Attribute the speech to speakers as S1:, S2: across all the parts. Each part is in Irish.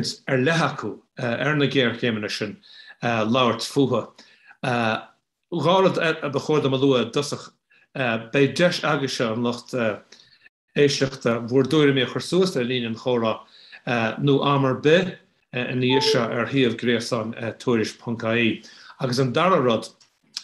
S1: tuiscint ar leith acu ar na géarchéimeanna sin labhairt fúthu. 2 rud a ba chóir dom a lua i dtosach, beidh deis agaibhse, an lucht éisteachta, bhur dtuairimí a chur suas le linn an chomhrá nó am ar bith ina dhiaidh seo ar shuíomh gréasáin tuairisc.ie. Agus an dara rud,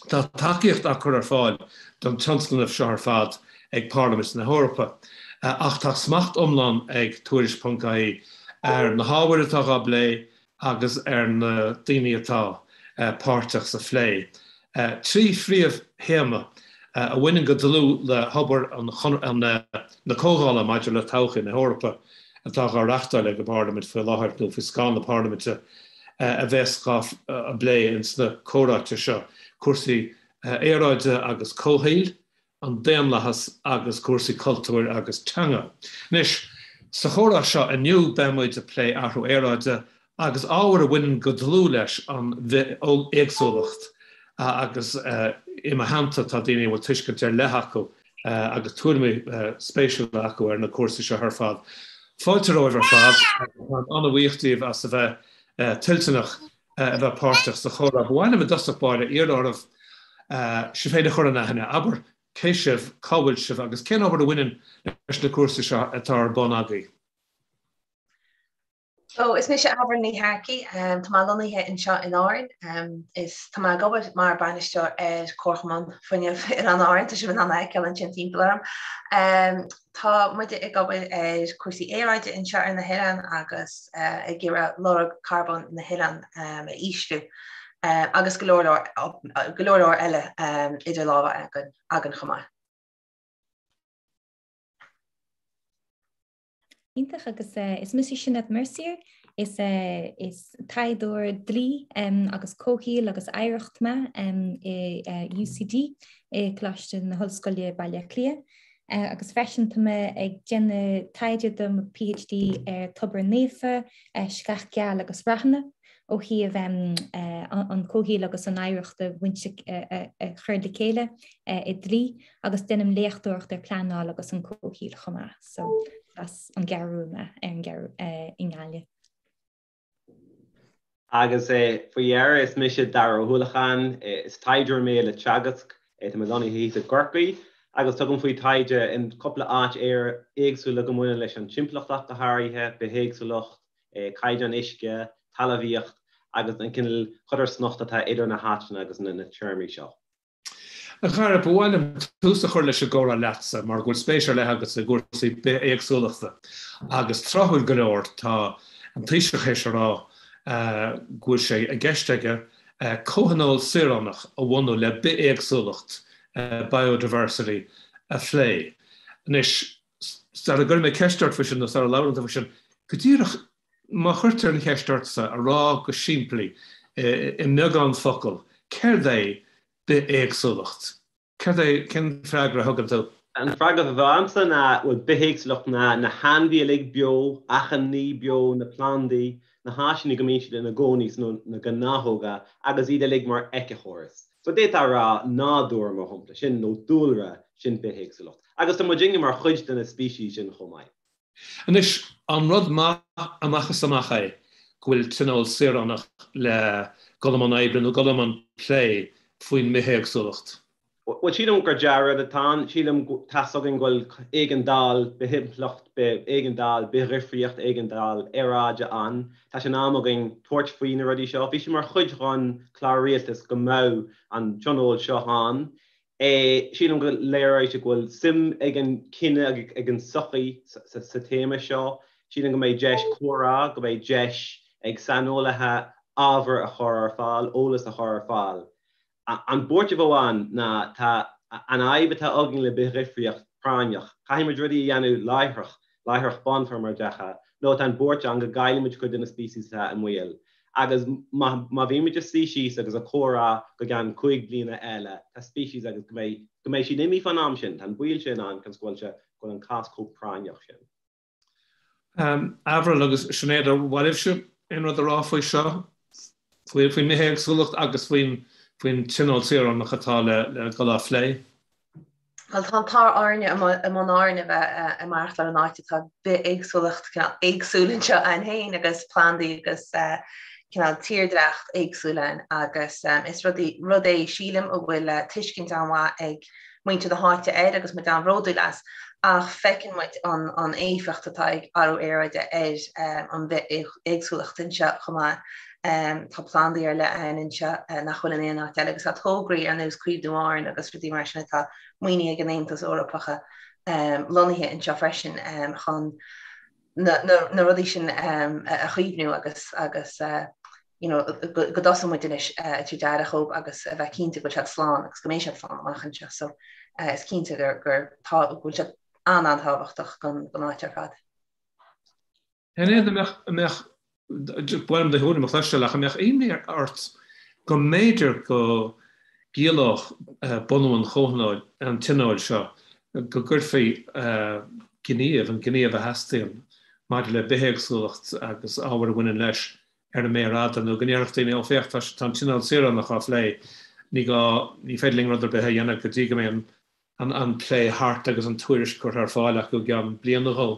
S1: tá tacaíocht á cur ar fáil don tionscnamh seo ar fad ag Parlaimint na hEorpa, ach tá smacht iomlán ag tuairisc.ie ar na hábhair atá á bplé agus ar na daoine atá páirteach sa phlé. 3 phríomhthéama a bhaineann go dlúth le hobair na Comhdhála maidir le Todhchaí na hEorpa atá á reáchtáil ag an bParlaimint faoi láthair, nó faoi scáth na Parlaiminte, a bheas á bplé ins na comhráite seo, cúrsaí aeráide agus comhshaoil, an daonlathas agus cúrsaí cultúir agus teanga. Anois, sa chomhrá seo inniu beidh muid ag plé athrú aeráide agus ábhair a bhaineann go dlúth leis an bhithéagsúlacht agus i mo theannta tá daoine a bhfuil tuiscint ar leith acu agus tuairimí spéisiúla acu ar na cúrsaí seo ar fad. Fáilte romhaibh ar fad agus táim an-bhuíoch díobh as a bheith toilteanach a bheith páirteach sa chomhrá. Ba mhaith liom i dtosach báire iarraidh oraibh sibh féin a chur in aithne. Abair cé sibh, cá bhfuil sibh agus cén obair a bhaineann leis na cúrsaí seo atá ar bun agaibh.
S2: So, is mise Avril Ní Shearcaigh, tá mé lonnaithe anseo in Árainn. Is tá mé ag obair mar bainisteoir ar Comharchumann Fuinnimh Oileáin Árann, tá sibh in ann a fheiceáil ansin timpeall orm. Tá muide ag obair ar cúrsaí aeráide anseo ar na hoileáin agus ag iarraidh lorg carbóin na hoileán a ísliú agus go leor leor go leor leor eile idir lámha againn againn chomh maith.
S3: Iontach agus is mise Sinéad Mercier, is is taighdeoir dlí agus comhshaoil agus oidhreacht mé i UCD i gColáiste na hOllscoile Baile Átha Cliath agus freisin tá mé ag déanamh taighde do mo PhD ar Tobar Naofa, Sceach Geal agus Rathanna ó thaobh an comhshaoil agus an oidhreacht a bhaint a chur le chéile i dlí agus déanaim léachtóireacht ar pleanáil agus an comhshaoil chomh maith so as an gCeathrú Rua mé ar an gCeathrú i nGaillimh.
S4: Agus faoi dheireadh is mise Dara Ó hUallacháin, is taighdeoir mé le Teagasc, tá mé lonnaithe thíos i gCorcaigh agus tugaim faoi taighde in cúpla áit éagsúla go mbaineann leis an timpeallacht ach go háirithe, bithéagsúlacht, caighdeán uisce, talmhaíocht agus an cineál codarsnacht atá idir na háiteanna agus na téarmaí seo.
S1: A Dhara, ba mhaith liom tús a chur leis an gcomhrá leatsa mar go bhfuil spéis ar leith agatsa i gcúrsaí bithéagsúlachta agus tráthúil go leor tá an Taoiseach théis a rá go bhfuil sé i gceist aige comhthionól saoránach a bhunú le bithéagsúlacht, biodiversity, a phlé. Anois, sara gcuirfidh mé ceist ort faoi sin nó sara labhrann tú faoi sin, go díreach má chuirtear an cheist ortsa a rá go simplí i mbeagán focal, céard é bithéagsúlacht? Céard é, cén freagra a thugann tú?
S4: An freagra a bheadh agamsa ná, bhuel, bithéagsúlacht ná na hainmhithe uilig beo, achan ní beo, na plandaí, na háiteanna go mbíonn siad ina gcónaí, sna na gnáthóga, agus iad uilig mar éiceachóras. So d'fhéadfá a rá nádúr, mar shampla, sin, nó dúlra, sin bithéagsúlacht. Agus tá muidinne mar chuid de na species sin chomh maith.
S1: Anois, an rud maith amach is amach é go bhfuil tionól saoránach le dul i mbun oibre nó dul i mbun plé faoin mbithéagsúlacht?
S4: Bhuel, sílim gur dea-rud atá ann. Sílim, tá's againn go bhfuil éigeandáil, bithimpeallacht, éigeandáil, bithdhifríocht, éigeandáil aeráide ann. Tá sé in am againn tabhairt faoi na rudaí seo. Bhí sé mar chuid den chlár rialtais go mbeadh an tionól seo ann. Sílim go léireoidh sé go bhfuil suim ag an cine agus ag an tsochaí sa téama seo. Sílim go mbeidh deis comhrá, go mbeidh deis ag saineolaithe ábhar a chur ar fáil, eolas a chur ar fáil. An buairt a bheadh ann ná tá an fhadhb atá againn le bithdhifríocht práinneach. Caithfidh muid rudaí a dhéanamh láithreach, láithreach bonn fé mar a déarfá, nó tá an buairt ann go gcaillfidh muid cuid de na species atá i mbaol. Agus má má bhímid ag suí síos agus ag comhrá go gceann 5 bliana eile, tá species agus go mbeidh go mbeidh siad imithe fán am sin, tá an baol sin ann cionn is go bhfuil sé go bhfuil an cás chomh práinneach sin.
S1: Avril agus Sinéad, ar mhaith libhse aon rud a rá faoi seo, faoi faoin mbithéagsúlacht agus faoin faoin tionól saoránach atá le le dul á phlé?
S2: Bhuel, tá an t-ádh orainne i mbun Árann a bheith ag maireachtáil in áit atá bithéagsúlacht cineál éagsúil anseo ann féin agus plandaí agus cineál tírdhreach éagsúil ann agus is rud rud é sílim a bhfuil tuiscint an-mhaith ag muintir na háite air agus muid an-bhródúil as ach feiceann muid an an éifeacht atá ag athrú aeráide ar an bhithéagsúlacht anseo chomh maith. Tá plandaí ar leith ann anseo nach bhfuil in aon áit eile agus tá tograí ar nós Caomhnú Árann agus rudaí mar sin atá maoinithe ag an Aontas Eorpach lonnaithe anseo freisin chun na rudaí sin a chaomhnú agus agus you know go dtosaíonn muid anois ag tabhairt aire dhóibh agus a bheith cinnte go bhfuil siad slán agus go mbeidh siad slán amach anseo. So is cinnte gur gur tá go bhfuil siad an-an-tábhachtach don áit ar fad.
S1: Sinéad, an mbeadh, an mbeadh, ba mhaith liom do thuairim a chloisteáil ach an mbeadh imní ort go mb'fhéidir go gciallódh bunú an chomhthionóil, an tionóil seo, go gcuirfí gníomh, an gníomh a theastaíonn maidir le bithéagsúlacht agus ábhair a bhaineann leis, ar an méar fhada, nó go ndéarfadh daoine, ó féach, tá, tá an tionól saoránach á phlé, ní gá, ní féidir linn rud ar bith a dhéanamh go dtí go mbeidh an, an plé thart agus an tuairisc curtha ar fáil acu i gceann bliain nó dhó.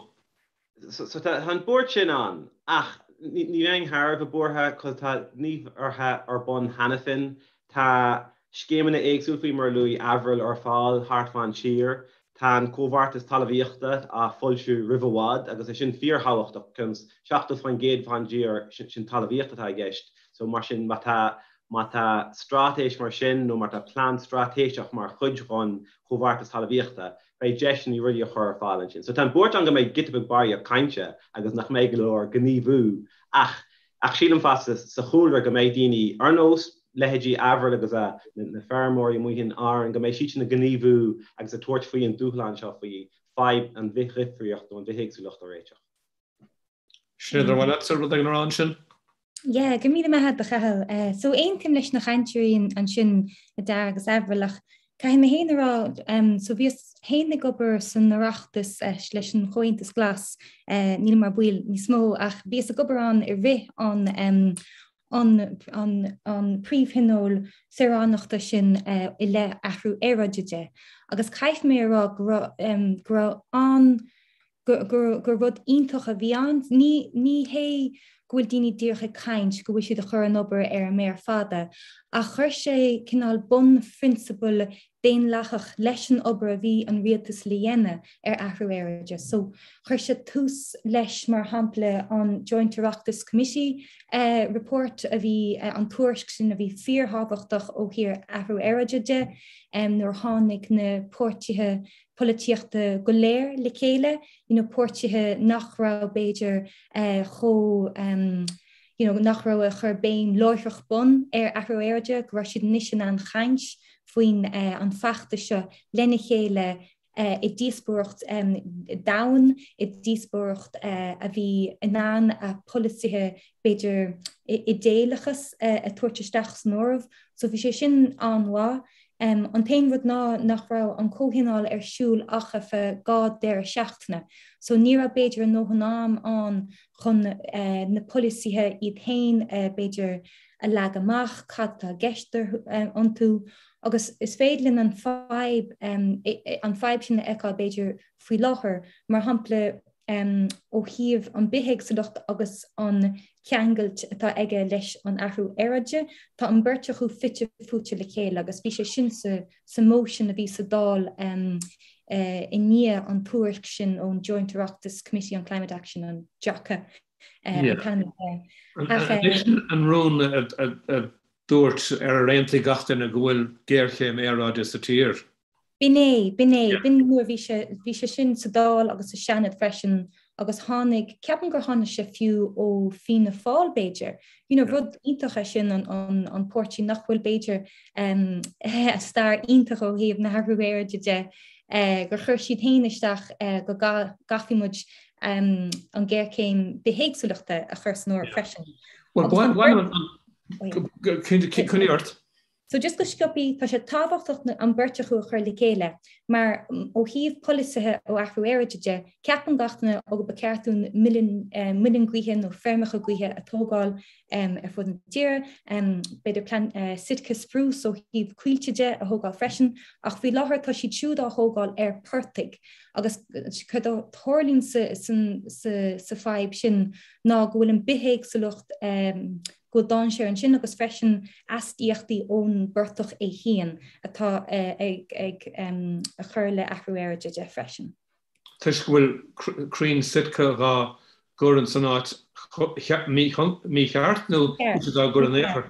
S4: So tá an buairt sin ann, ach ní bheinn thar a bheith buartha cos tá gníomhartha ar bun cheana féin. Tá scéimeanna éagsúil faoi mar a luaigh Avril ar fáil thart fán tír. Tá an Comhbheartas Talmhaíochta á foilsiú roimh i bhfad agus é sin fíorthábhachtach cos 70% fán dtír sin talmhaíocht atá i gceist. So mar sin má tá má tá straitéis mar sin nó má tá plean straitéiseach mar chuid dhon Chomhbheartas Talmhaíochta, beidh deiseanna rudaí a chur ar fáil ansin. So tá an buairt ann go mbeidh giota beag barraíocht cainte agus nach mbeidh go leor gníomhú ach ach sílim fosta sa chúlra go mbeidh daoine ar nós leithéidí Avril agus a na feirmeoirí amuigh in Árainn go mbeidh siadsan ag gníomhú agus ag tabhairt faoi an dúshlán seo faoi fadhb an bhithdhifríocht nó an bhithéagsúlacht a réiteach.
S1: Sinéad, ar mhaith leatsa rud éigin a rá ansin?
S3: Yeah, go raibh míle maith agat a Chathail. So aontaím leis na cainteoirí ansin, Dara agus Avril, ach caithfidh mé féin a rá, so bhíos féin ag obair san Oireachtas leis an Chomhaontas Glas, nílim mar bhaill níos mó, ach bhíos ag obair ann i rith an an an an príomhthionól saoránachta sin i leith athrú aeráide de. Agus caithfidh mé a rá go raibh go raibh an gur gur rud iontach a bhí ann. Ní ní hé go bhfuil daoine díreach ag caint, go bhfuil siad ag cur an obair ar an méar fada, ach chuir sé cineál bunphrionsabal daonlathach leis an obair a bhí an rialtas le dhéanamh ar athrú aeráide. So chuir sé tús leis, mar shampla, an Joint Oireachtas Committee report a bhí, an tuairisc sin a bhí fíorthábhachtach ó thaobh athrú aeráide de, nuair a tháinig na páirtithe polaitíochta go léir le chéile, you know, páirtithe nach raibh b'fhéidir chomh, you know, nach raibh ag cur béim láithreach bonn ar athrú aeráide, go raibh siad anois in ann caint faoin an feachtas seo lena chéile i díospóireacht domhain, i díospóireacht a bhí in ann a polasaithe b'fhéidir idéalachas a tabhairt isteach san áireamh. So bhí sé sin an-mhaith. An t-aon rud ná nach raibh an comhthionól ar siúl ach ar feadh 2 deireadh seachtaine, so ní raibh b'fhéidir a ndóthain am ann chun na polasaithe iad féin b'fhéidir a leagadh amach, cad atá i gceist iontu agus is féidir linn an fadhb an fadhb sin a fheiceáil b'fhéidir faoi láthair, mar shampla ó thaobh an bithéagsúlacht agus an ceangailt atá aige leis an athrú aeráide, tá an beirt acu fite fuaite le chéile agus bhí sé sin sa sa motion a bhí sa Dáil i ndiaidh an tuairisc sin ón Joint Oireachtas Committee on Climate Action, an JOCCA an t-ainm
S1: air. An rún a dúirt ar ar aontaigh gach duine go bhfuil géarchéim aeráide sa tír.
S3: B'in é, b'in é, b'in nuair a bhí sé, bhí sé sin sa Dáil agus sa Seanad freisin agus tháinig, ceapaim gur tháinig sé fiú ó Fianna Fáil b'fhéidir. You know, rud iontach é sin an, an, an páirtí nach bhfuil b'fhéidir um, stair iontach ó thaobh na hathrú aeráide de, uh, gur chuir siad féin isteach uh, go gcaithfidh muid um, an géarchéim bithéagsúlachta a chur san áireamh freisin.
S1: Well, bhain an, coinnigh ort.
S3: So just go sciobthaí, tá sé tábhachtach an beirt acu a chur le chéile mar ó thaobh polasaithe ó athrú aeráide de, ceapann gach duine ó ba cheart dúinn muileann gaoithe nó feirmeacha gaoithe a tógáil ar fud na tíre, b'fhéidir plean Sitka spruce ó thaobh coillte de a thógáil freisin, ach faoi láthair tá siad siúd á thógáil ar portaigh agus céard a tharlaíonn sa fadhb sin ná go bhfuil an bithéagsúlacht go bhfuil dainséar ansin agus freisin astaíochtaí ón bportach é féin atá ag cur le athrú aeráide de freisin.
S1: Toisc go bhfuil crainn Sitka dhá gcur in san áit mícheart nó tá siad á gcur in aon chor?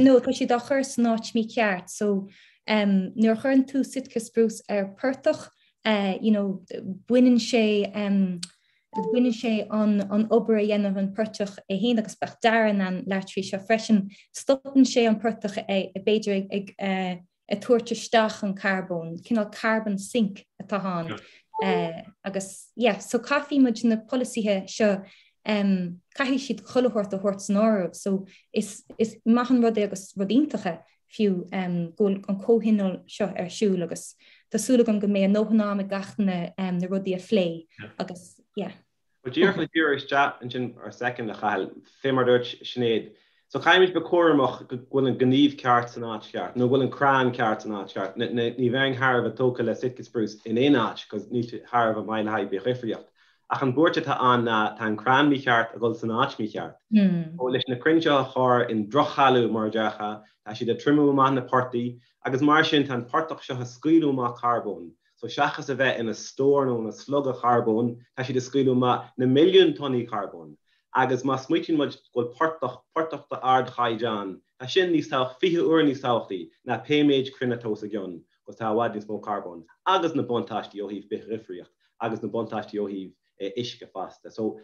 S3: No, tá siad á chur san áit mícheart. So nuair a chuireann tú Sitka spruce ar portach, you know, baineann sé Baineann sé an obair a dhéanann an portach é féin agus bheadh Dara in ann labhairt faoi seo freisin. Stopann sé an portach b'fhéidir ag ag tabhairt isteach an carbón, cineál carbon sink atá ann. Agus yeah, so caithfidh muid na polasaithe seo caithfidh siad chuile shórt a thabhairt san áireamh. So is is maith an rud é agus rud iontach é fiú go bhfuil an comhthionól seo ar siúl agus tá súil agam go mbeidh a ndóthain am ag gach duine na rudaí a phlé agus yeah.
S4: Bhuel díreach le díriú isteach ansin ar second a Chathail, fé mar dúirt Sinéad, so caithfimid bheith cúramach go bhfuil an gníomh ceart san áit cheart nó go bhfuil an crann ceart san áit cheart. Ní bheinn thar a bheith tógtha le Sitka spruce in aon áit cos níl sé thar a bheith maith le haghaidh bithdhifríocht. Ach an buairt atá ann ná tá an crann mícheart ag dul san áit mícheart. So leis na crainn seo a chur in drochthalamh mar a déarfá, tá siad ag triomú amach na portaigh agus mar sin tá an portach seo ag scaoileadh amach carbóin. So seachas a bheith ina stór nó ina slogadh charbóin, tá siad ag scaoileadh amach na milliúin tonaí carbóin. Agus má smaoitíonn muid go bhfuil portach, portach d'ardchaighdeán, tá sin níos tábhacht, 20 uair níos tábhachtaí ná pé méid crainn atá os a gcionn, 'cause tá i bhfad níos mó carbóin agus na buntáistí ó thaobh bithdhifríocht. agus na buntáistí ó thaobh uisce fosta. So,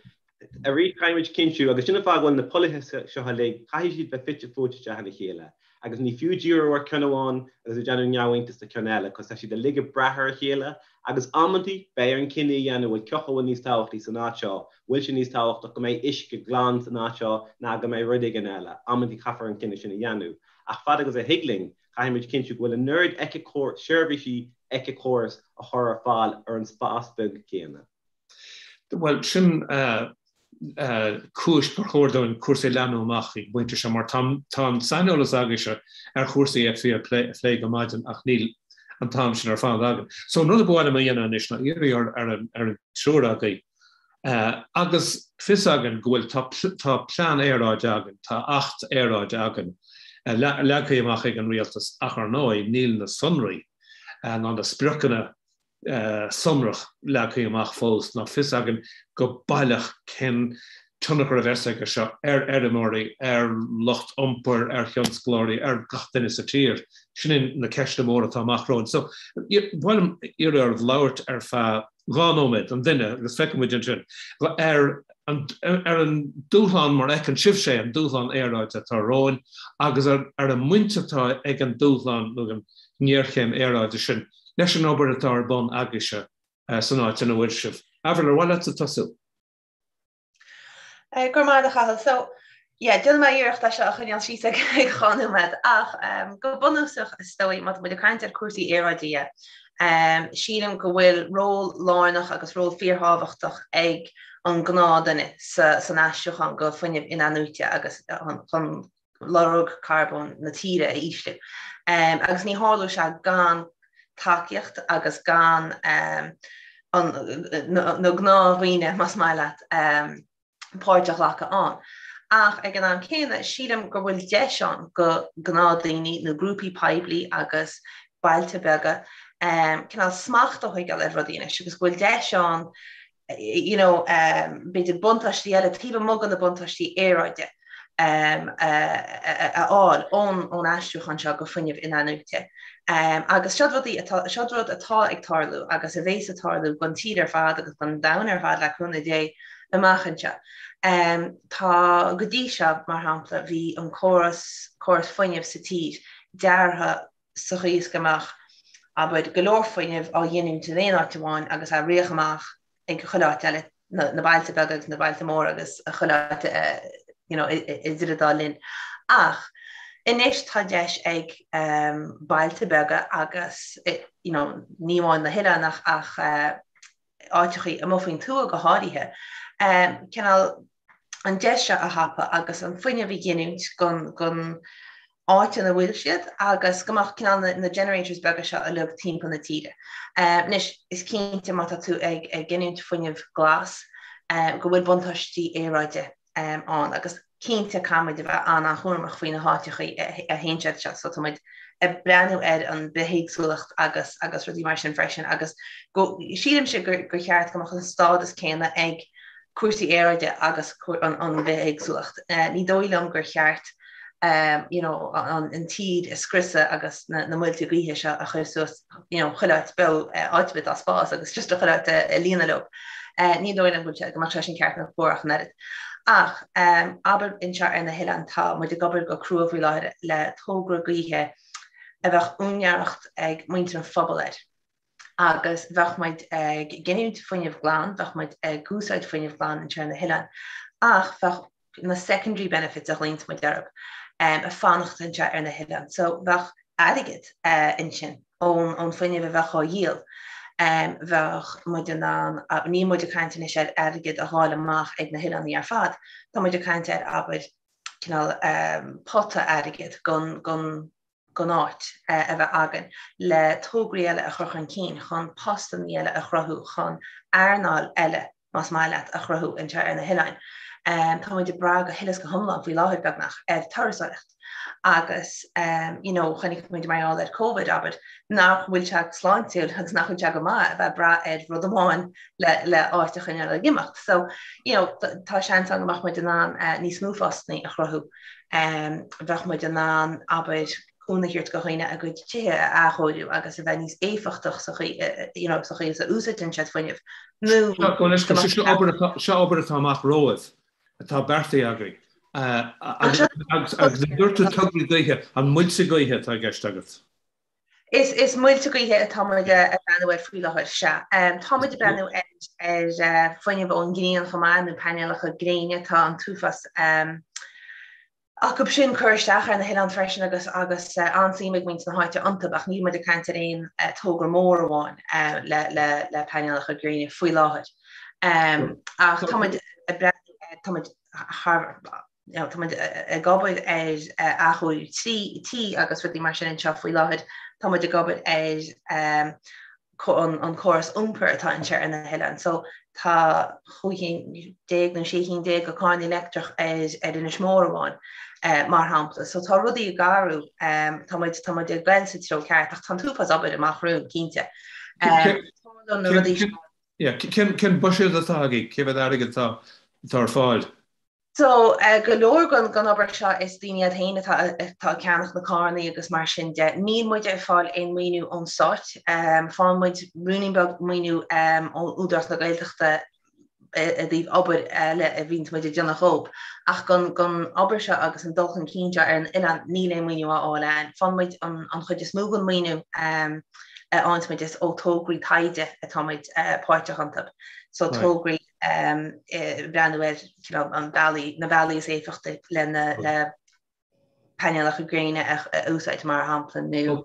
S4: arís, caithfimid cinntiú, agus sin an fáth go bhfuil na polasaithe seo uilig, caithfidh siad bheith fite fuaite isteach ina chéile. Agus ní fiú díriú ar ceann amháin agus ag déanamh neamhiontas de ceann eile, cos tá siad uilig ag brath ar a chéile, agus amantaí, beidh orainn cinneadh a dhéanamh, bhuel, cé acu a bhfuil níos tábhachtaí san áit seo, bhfuil sé níos tábhachtach go mbeidh uisce glan san áit seo ná go mbeidh rud éigin eile. Amantaí caithfear an cinneadh sin a dhéanamh. Ach fad agus a thig linn, Caithfimid cinntiú go bhfuil an oiread seirbhísí éiceachóras á chur ar fáil ar an spás beag céanna.
S1: Bhuel, sin cúis gur chóir dúinn cúrsaí a leathnú amach ag an bpointe seo mar tá an saineolas agaibhse ar chúrsaí a phlé go maidin ach níl an t-am sin ar fad againn. So an rud a ba mhaith liom a dhéanamh anois ná iarraidh ar an triúr agaibh Agus fios againn go bhfuil, tá plean aeráide againn, tá Acht Aeráide againn leagtha amach ag an rialtas ach ar ndóigh níl na sonraí ná na spriocanna sonrach leagtha amach fós ná fios againn go baileach cén tionchar a bheas aige seo ar fheirmeoirí, ar lucht iompair, ar thionsclóirí, ar gach duine sa tír. Sin na ceisteanna móra atá amach romhainn. So, ba mhaith liom iarraidh oraibh labhairt ar feadh 2 nóiméad, an duine, agus feicfidh muid ansin, ar an ar an dúshlán mar a fheiceann sibhse é, an dúshlán aeráide atá romhainn, agus ar ar an mbaint atá ag an dúshlán nó an ngéarchéim aeráide sin leis an obair atá ar bun agaibhse san áit ina bhfuil sibh. Avril, ar mhaith leatsa tosú?
S2: Go raibh maith agat a Chathail. So, yeah, déanfaidh mé iarracht é seo a choinneáil síos ag 2 nóiméad ach go bunúsach is dóigh má tá muid ag caint ar cúrsaí aeráide yeah, sílim go bhfuil ról lárnach agus ról fíorthábhachtach ag an gnáthdhuine sa san aistriúchán go fuinneamh in-athnuaite agus chun lorg carbóin na tíre a ísliú. Agus ní tharlódh sé gan tacaíocht agus gan na gnáthdhaoine, más maith leat, páirt a ghlacadh ann. Ach ag an am céanna, sílim go bhfuil deis ann go gnáthdhaoine nó grúpaí poiblí agus bailte beaga cineál smacht a thógáil ar rudaí anois agus go bhfuil deis ann you know, b'fhéidir buntáistí eile taobh amuigh de na buntáistí aeráide a fháil ón aistriúchán seo go fuinneamh in-athnuaite. Agus seod rudaí atá, seod rud atá ag tarlú agus a bhéas ag tarlú don tír ar fad agus don domhan ar fad le cúnamh Dé amach anseo. Tá, go dtí seo, mar shampla, bhí an córas, córas fuinnimh sa tír deartha sa chaoi is go mbeadh, abair, go leor fuinnimh á ghiniúint in aon áit amháin agus á ritheadh amach ag chuile áit eile, na bailte beaga agus na bailte móra agus chuile áit you know, idir an dá linn. Ach. Anois tá deis ag bailte beaga agus you know ní amháin na hoileáin ach ach áiteachaí amuigh faoin tuath go háirithe, cineál an deis seo a thapú agus an fuinneamh a ghiniúint gon gon áit ina bhfuil siad agus go mbeadh cineál na na generators beaga seo uilig timpeall na tíre. Anois is cinnte má tá tú ag ag giniúint fuinneamh glas go bhfuil buntáistí aeráide ann agus cinnte caithfidh muid a bheith an-an-chúramach faoi na háiteachaí a théann siad seo so tá muid ag breathnú ar an bithéagsúlacht agus agus rudaí mar sin freisin agus go sílimse gur gur cheart go mbeadh an stádas céanna ag cúrsaí aeráide agus an an bhithéagsúlacht. Ní dóigh liom gur cheart you know, an, an tír a scriosadh agus na, na muilte gaoithe seo a chur suas you know, chuile áit beo áit ar bith atá spás agus just a chuile áit a líonadh leo. Ní dóigh liom go bhfuil sé go mbeadh sé sin ceart nó cóir ach an oiread. Ach abair anseo ar na hoileáin tá muid ag obair go crua faoi láthair le togra gaoithe a bheadh úinéireacht ag muintir an phobail air. Agus bheadh muid ag giniúint fuinneamh glan, bheadh muid ag úsáid fuinneamh glan anseo ar na hoileáin, ach bheadh na secondary benefits a ghlaonns muid orthu, ag fanacht anseo ar na hoileáin. So bheadh airgead ansin ón ón fuinneamh a bheadh á dhíol. Bheadh muid in ann, níl muid ag caint anois ar airgead a dháileadh amach ag na hoileánaigh ar fad, tá muid ag caint ar abair cineál pota airgid gon gon gon áit a bheith againn le tograí eile a chur chun cinn, chun postanna eile a chruthú, chun earnáil eile, más maith leat, a chruthú anseo ar na hoileáin. Tá muid ag brath go huile is go hiomlán faoi láthair, beagnach, ar turasóireacht agus you know chonaic muid mar gheall ar Covid, abair, nach bhfuil sé sláintiúil agus nach bhfuil sé go maith a bheith ag brath ar rud amháin le le áit a choinneáil ag imeacht. So, you know, tá seans ann go mbeadh muid in ann níos mó postanna a chruthú. Bheadh muid in ann, abair, cúnamh a thabhairt do dhaoine a gcuid tithe a athchóiriú agus a bheith níos éifeachtach sa chaoi, you know, sa chaoi is a úsáideann siad fuinneamh.
S1: Nó Seo obair atá, seo obair atá amach romhaibh, atá beartaithe agaibh. Agus agus dúirt tú tograí gaoithe, an muilte gaoithe atá i gceist agat?
S2: Is is muilte gaoithe atá muid ag breathnú air faoi láthair, sea. Tá muid ag breathnú ar ar fuinneamh ón ngrian chomh maith, nó painéalacha gréine, tá an t-uafás acu sin curtha isteach ar na hoileáin freisin agus agus an-suim ag muintir na háite iontu ach níl muid ag caint ar aon togra mór amháin le le le painéalacha gréine faoi láthair. Ach tá muid ag breathnú, tá muid thar Tá muid ag obair ar athchóiriú tí agus rudaí mar sin anseo faoi láthair. Tá muid ag obair ar an córas iompair atá anseo ar na hoileáin. So tá 15 cinn nó 16 cinn de carranna leictreach ar Inis Mór amháin, mar shampla. So tá rudaí ag athrú. Tá muid tá muid ag goil sa treo ceart ach tá an t-uafás obair amach romhainn, cinnte.
S1: Tá na rudaí seo. Cén buiséad atá agaibh? Cé mhéad airgead atá ar fáil?
S2: So, go leor den obair seo is daoine iad féin atá atá ag ceannach na carrannaí agus mar sin de. Níl muid ag fáil aon maoiniú ón Stát. Faigheann muid ruainnín beag maoiniú ó Údarás na Gaeltachta i dtaobh obair eile a bhíonns muid ag déanamh dhób. Ach gon gon obair seo agus an dul chun cinn seo ar an oileán níl aon maoiniú á fháil againn. Faigheann muid an an chuid is mó den maoiniú a fhaigheanns muid is ó tograí taighde atá muid páirteach iontu. So tograí breathnú ar cineál an bealaí, na bealaí is éifeachtaí le na le painéalacha gréine a úsáid mar shampla nó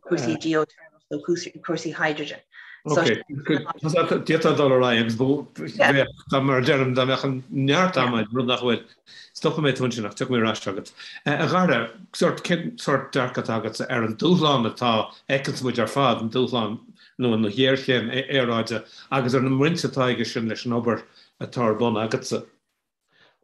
S2: cúrsaí geoiteirmeach nó cúrsaí hydrogen.
S1: D'fhéadfá dul ar aghaidh agus bheadh dá mar a deirim dá mbeadh an neart ama rud nach bhfuil. Stopfaidh mé tú ansin ach tiocfaidh mé ar ais chugat. A Dhara, sórt cén sórt dearcadh atá agatsa ar an dúshlán atá fheiceanns muid ar fad, an dúshlán nó an ghéarchéim aeráide agus ar an mbaint atá aige sin leis an obair atá ar bun agatsa.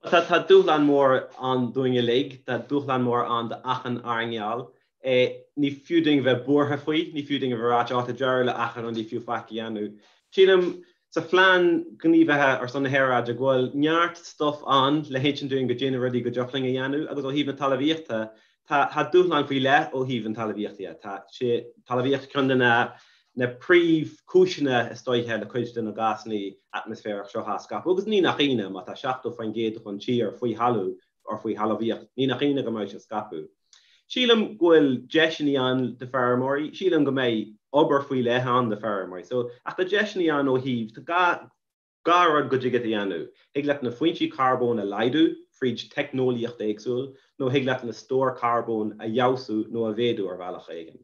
S4: Tá tá dúshlán mór ann dúinn uilig, tá dúshlán mór ann d'achan earnáil. Ní fiú dúinn bheith buartha faoi, ní fiú dúinn a bheith ag ráit 'Á tá deireadh le achan rud, ní fiú faic a dhéanamh'. Sílim sa phlean gníomhaithe ar son na haeráide go bhfuil neart stuif ann le hinsint dúinn goidé na rudaí go dtiocfadh linn a dhéanamh agus ó thaobh na talmhaíochta Tá tá dúshlán faoi leith ó thaobh an talmhaíochta dhe. Tá sé talmhaíocht ceann de na na príomhchúiseanna is dóiche le cuid de na gásanna atmaisféarach seo á scaipeadh agus ní nach ionadh má tá 70% den tír faoi thalamh or faoi thalmhaíocht, ní nach ionadh go mbeidh sé ag scaipeadh. Sílim go bhfuil deiseanna ann do feirmeoirí, sílim go mbeidh obair faoi leith ann do feirmeoirí. So, ach tá deiseanna ann ó thaobh, tá gá rud go dtig leat a dhéanamh. Thig leat na foinsí carbóin a laghdú. fríd teicneolaíocht éagsúil nó thig leat na stór carbóin a fheabhsú nó a mhéadú ar bhealach éigin.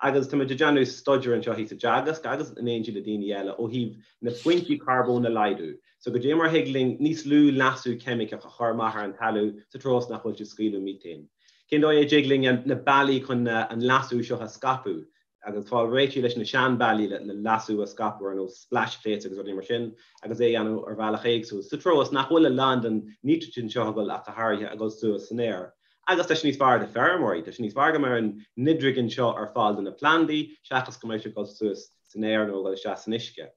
S4: Agus tá muid ag déanamh staidéir anseo thíos i dTeagasc agus in éindí le daoine eile ó thaobh na pointí carbóin a laghdú. So goidé mar thig linn níos lú leasú ceimiceach a chur amach ar an talamh sa treo is nach bhfuil sé ag scaoileadh míthéin. Cén dóigh a dtig linn na bealaí chun an leasú seo a scaipeadh agus fáil réitithe leis na seanbhealaí le leasú a scaipeadh ar nós splash plates agus rudaí mar sin agus é a dhéanamh ar bhealach éagsúil sa treo is nach bhfuil a lán den nítrigin seo ag dul ach go háirithe ag dul suas san aer. Agus tá sé níos fearr do feirmeoirí, tá sé níos fearr go mbeidh an nidrigin seo ar fáil do na plandaí seachas go mbeidh sé ag dul suas san aer nó ag dul isteach san uisce.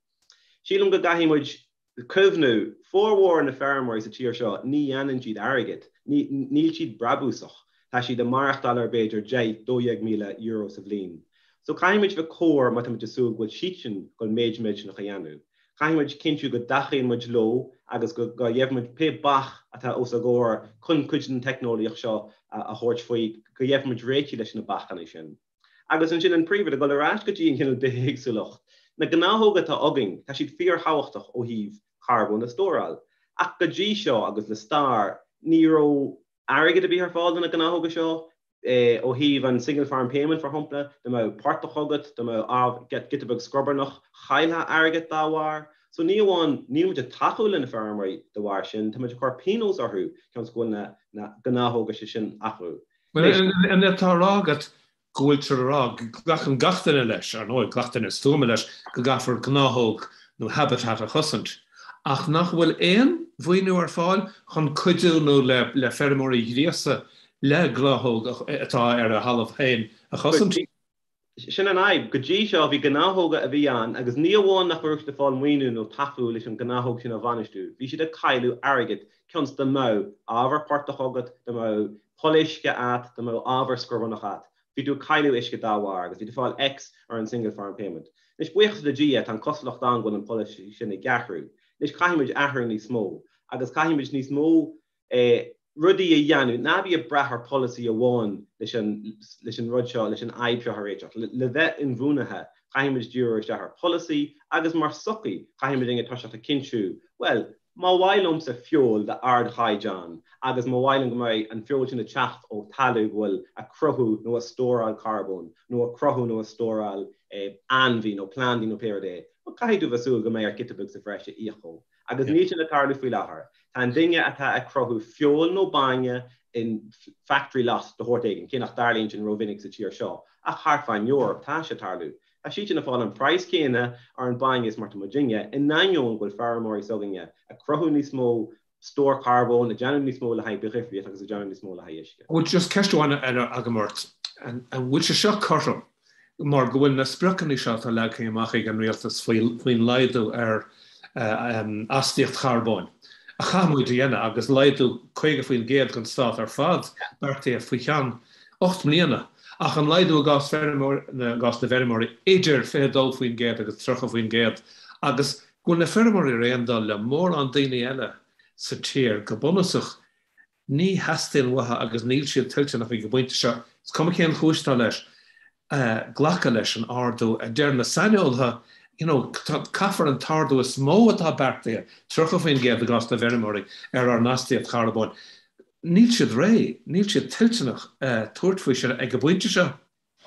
S4: Sílim go gcaithfidh muid cuimhniú, formhór na feirmeoirí sa tír seo, ní dhéanann siad airgead, níl siad brabúsach, tá siad ag maireachtáil ar b'fhéidir €10,000, €12,000 sa bhliain. So caithfidh muid bheith cóir má tá muid ag súil go bhfuil siadsan ag dul méid millteanach a dhéanamh. Caithfidh muid cinntiú go dtacaíonn muid leo agus go gheibh muid pé bac atá os a gcomhair chun cuid den teicneolaíocht seo a thabhairt faoi, go gheibh muid réitigh leis na bacanna sin. Agus ansin an príomhrud, ag dul ar ais go dtí an cineál bithéagsúlacht, na gnáthóga atá againn, tá siad fíorthábhachtach ó thaobh carbón a stóráil. Ach go dtí seo, agus le stair, ní raibh airgead ar bith ar fáil do na gnáthóga seo, ó thaobh an Single Farm Payment, mar shampla, dá mbeadh portach agat, dá mbeadh giota beag scrobarnach, chaillfeá airgead dá bharr. So ní amháin níl muid ag tacú le na feirmeoirí de bharr sin, tá muid ag cur pionós orthu cionn is go bhfuil na gnáthóga sin acu.
S1: Bhuel, an é atá á rá agat go bhfuiltear a rá, glacann gach duine leis, ar ndóigh, gach duine stuama leis, go gcaithfear gnáthóg nó habitat a chosaint, ach nach bhfuil aon mhaoiniú ar fáil chun cuidiú nó le feirmeoirí a ghríosadh le gnáthóg atá ar a thalamh féin a chosaint?
S4: Sin an fhadhb. Go dtí seo, bhí gnáthóga a bhí ann agus ní amháin nach raibh siad ag fáil maoiniú nó tacú leis an gnáthóg sin a bhainistiú, bhí siad ag cailleadh airgid cionn is dá mbeadh ábhar portach agat, dá mbeadh poll uisce agat, dá mbeadh ábhar scrobarnach agat. Bhí tú ag cailleadh uisce dá bharr agus bhí tú ag fáil X ar an Single Farm Payment. Anois, buíochas le Dia, tá an cosúlacht ann go bhfuil an polasaí sin ag athrú. Anois, caithfimid athrú níos mó agus caithfimid níos mó rudaí a dhéanamh, ná bí ag brath ar pholasaí amháin leis an leis an rud seo, leis an fhadhb seo a réiteach. Le bheith inbhuanaithe, caithfimid díriú isteach ar pholasaí agus mar sochaí, caithfimid ag toiseacht ag cinntiú, bhuel, má mhaith liomsa feoil d'ardchaighdeán agus má mhaith liom go mbeidh an feoil sin ag teacht ó talamh go bhfuil ag cruthú nó ag stóráil carbóin nó ag cruthú nó ag stóráil ainmhí nó plandaí nó pé rud é, bhuel, caithfidh tú bheith súil go mbeidh ort giota beag sa bhreis a íoc dhó. Agus níl sin ag tarlú faoi láthair. Tá an duine atá ag cruthú feoil nó bainne in factory lot de shórt éigin, cé nach dtarlaíonn sin rómhinic sa tír seo, ach thart fán Eoraip tá sé ag tarlú. Tá siadsan ag fáil an praghas céanna ar an bainne is mar tá muidinne, in ainneoin go bhfuil feirmeoirí s'againne ag cruthú níos mó stór carbóin, ag déanamh níos mó le haghaidh bithdhifríocht agus ag déanamh níos mó le haghaidh uisce.
S1: Bhuel, just ceist amháin eile agam ort. An bhfuil sé seo cothrom? mar go bhfuil na spriocanna seo atá leagtha amach ag an rialtas faoin laghdú ar astaíocht charbóin a chaithfidh muid a dhéanamh agus laghdú 50% don stát ar fad beartaithe faoi cheann 8 mbliana ach an laghdú i gcás na bhfeirmeoirí idir 22% agus 30% agus go bhfuil na feirmeoirí ar aon dul le mórán daoine eile sa tír go bunúsach Ní theastaíonn uathu agus níl siad toilteanach ag an bpointe seo, is cuma cén chúis atá leis, glacadh leis an ardú a deir na saineolaithe, you know, caithfear an t-ardú is mó atá beartaithe, 30% i gcás na bhfeirmeoirí, ar ár n-astaíocht charbóin. Níl siad réidh, níl siad toilteanach tabhairt faoi sin ag an bpointe seo.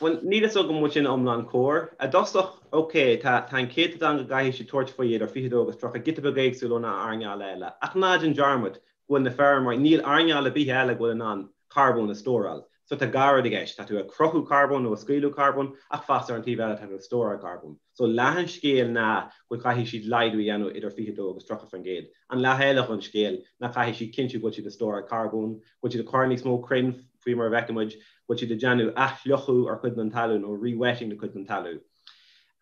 S4: Bhuel, níl fhios agam an bhfuil sin iomlán cóir. I dtosach, ok, tá an céatadán go gcaithfidh siad tabhairt faoi idir 22 agus 30, giota beag éagsúil ó na earnála eile. Ach ná déan dearmad go bhfuil na feirmeoirí, níl earnáil ar bith eile go bhfuil in ann carbón a stóráil. So tá dhá rud i gceist, tá tú ag cruthú carbóin nó ag scaoileadh carbóin ach fosta ar an taobh eile tá tú ag stóráil carbóin. So leath an scéil ná go gcaithfidh siad laghdú a dhéanamh idir 22 agus 30%. An leath eile den scéal ná caithfidh siad cinntiú go bhfuil siad ag stóráil carbóin, go bhfuil siad ag cur níos mó crainn faoi mar a bhfeicimid, go bhfuil siad ag déanamh athfhliuchadh ar chuid den talamh nó re-wetting de chuid den talamh.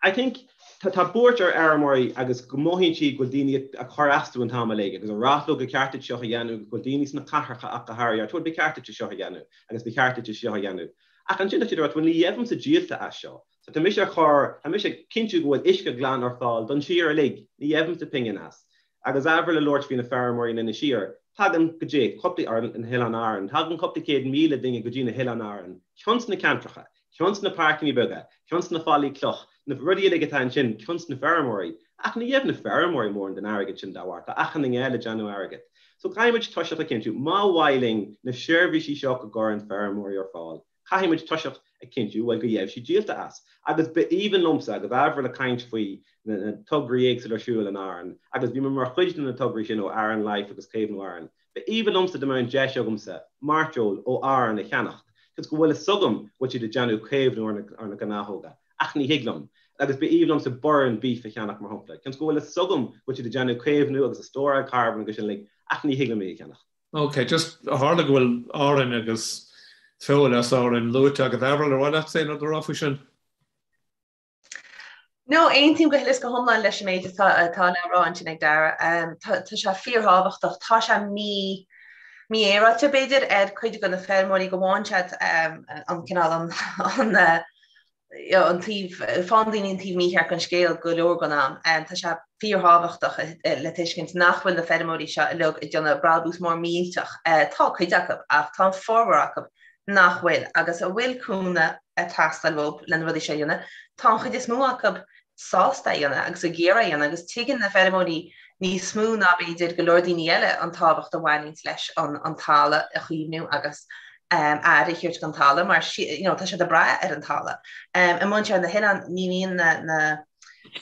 S4: I think tá tá buairt ar fheirmeoirí agus go mothaíonn siad go bhfuil daoine ag cur astu an t-am uilig agus ag rá leo gur ceart duit seo a dhéanamh agus go bhfuil daoine sna cathracha ach go háirithe bhuel ba cheart duit seo a dhéanamh agus ba cheart duit seo a dhéanamh. Ach ansin tá siad ag rá bhuel ní gheibhimse díolta as seo. So tá mise ag cur, tá mise ag cinntiú go bhfuil uisce glan ar fáil don tír uilig, ní gheibhimse pingin as. Agus ábhar le labhairt faoi na feirmeoirí in Inis Oírr, tagann go dtí cúpla, ar na hOileáin Árann, tagann cúpla 100,000 duine go dtí na hOileáin Árann, cionn sna ceantracha, cionn sna páirceanna beaga, cionn sna fallaí cloch, na rudaí uilig atá ansin, cionn sna feirmeoirí. Ach ní gheibh na feirmeoirí mórán den airgead sin dá bharr, tá achan duine eile ag déanamh airgead. So caithfidh muid toiseacht a chinntiú, má mhaith linn na seirbhísí seo go gcuireann feirmeoirí ar fáil, caithfidh muid toiseacht a chinntiú, bhuel, go dheibh siad díolta as. Agus b'aoibhinn liomsa, agus Avril ag caint faoi na tograí éagsúla ar siúl in Árainn, agus bhí mé mar chuid de na tograí sin ó Aran Life agus Caomhnú Árann, b'aoibhinn liomsa dá mbeadh an deis agamsa mairteoil ó Árainn a cheannacht, cos go bhfuil fhios agam go bhfuil siad ag déanamh caomhnú ar na gnáthóga, ach ní thig liom. Agus b'aoibhinn liomsa Burren beef a cheannach, mar shampla, cionn 's go bhfuil fhios agam go bhfuil siad ag déanamh caomhnú agus ag stóráil carbón agus sin uilig, ach ní thig liom é a cheannach.
S1: Ok, just tharla go bhfuil Árainn agus feoil as Árainn luaite agat. Avril, ar mhaith leat aon rud a rá faoi sin?
S2: No, aontaím go huile is go hiomlán leis an méid atá atá le rá ansin ag Dara. Tá tá sé fíorthábhachtach. Tá sé mí mífhéaráilte b'fhéidir ar cuid de na feirmeoirí go bhfaigheann siad an cineál an an an taobh, faigheann daoine an taobh mícheart den scéal go leor den am. Tá sé fíorthábhachtach le tuiscint nach bhfuil na feirmeoirí seo uilig ag déanamh brabús mór millteach. Tá cuid acu ach tá an formhór acu nach bhfuil agus a bhfuil cúnamh ag teastáil uathu le na rudaí seo a dhéanamh. Tá an chuid is mó acu sásta é a dhéanamh agus ag iarraidh é a dhéanamh agus tuigeann na feirmeoirí níos mó ná b'fhéidir go leor daoine eile an tábhacht a bhaineanns leis an talamh a chaomhnú agus aire a thabhairt don talamh mar you know, tá siad ag brath ar an talamh. Um, Amuigh anseo ar na hoileáin ní bhíonn na, na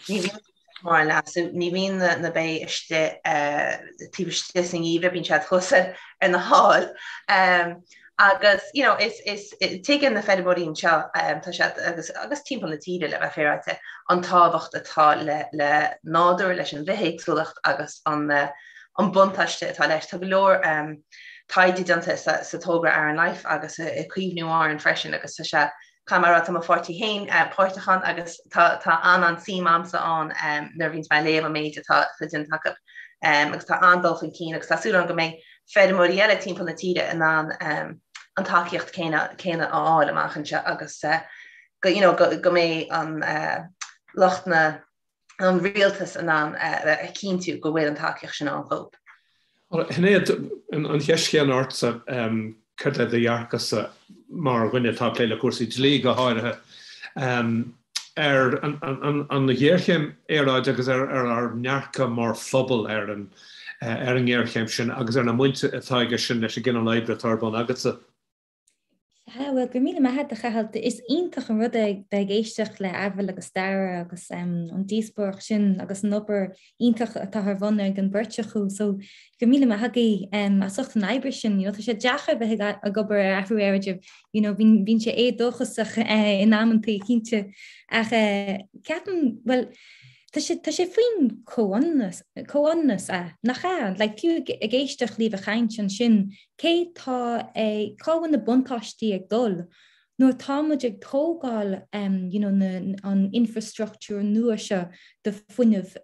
S2: ní bhíonn mórán leasú, ní bhíonn na, na bé istigh uh, taobh istigh sa ngeimhreadh, bíonn siad thuas ar, ar na haill. Um, agus you know, is, is, tuigeann na feirmeoirí anseo um, tá siad agus, agus timpeall na tíre le bheith féaráilte an tábhacht atá le, le nádúr, leis an bhithéagsúlacht agus an, uh, an buntáiste atá leis. Tá go leor um, taighde déanta sa, sa togra Aran Life agus i, i Caomhnú Árann freisin agus tá sé caithfidh mé a rá tá mo pháirtí féin uh, páirteach ann agus tá, tá an-an-suim a'msa ann um, nuair a bhíonns mé ag léamh an méid atá, atá déanta acu. Um, agus tá an-dul chun cinn agus tá súil agam go mbeidh feirmeoirí eile timpeall na tíre in ann an tacaíocht céanna a fháil amach anseo agus go you know go go mbeidh an lucht na an rialtas in ann a chinntiú go bhfuil an tacaíocht sin ann dhóibh.
S1: Shinéad, an cheist chéanna ortsa, céard é do dhearcadhsa mar dhuine atá ag plé le cúrsaí dlí go háirithe ar an ghéarchéim aeráide agus ar ár ndearcadh mar phobal ar an ngéarchéim sin agus ar na baint atá aige sin leis an gcineál oibre atá ar bun agatsa?
S3: Sea, bhuel, go raibh míle maith agat, a Chathail. Is iontach an rud é bheith ag éisteacht le Avril agus Dara agus an díospóireacht sin agus an obair iontach atá ar bun ag an beirt acu. So, go raibh míle maith agaibh as ucht an oibre sin. You know, tá sé deacair bheith ag obair ar athrú aeráide. You know, bíonn sé éadóchasach in amantaí, cinnte. Ach ceapaim, bhuel, tá sé, tá sé faoin comhionannas, comhionannas, ea, nach ea? Like, fiú ag éisteacht libh ag caint ansin, cé tá ag, cá bhfuil na buntáistí ag dul nuair atá muid ag tógáil you know, na, an infrastruchtúr nua seo do fuinneamh,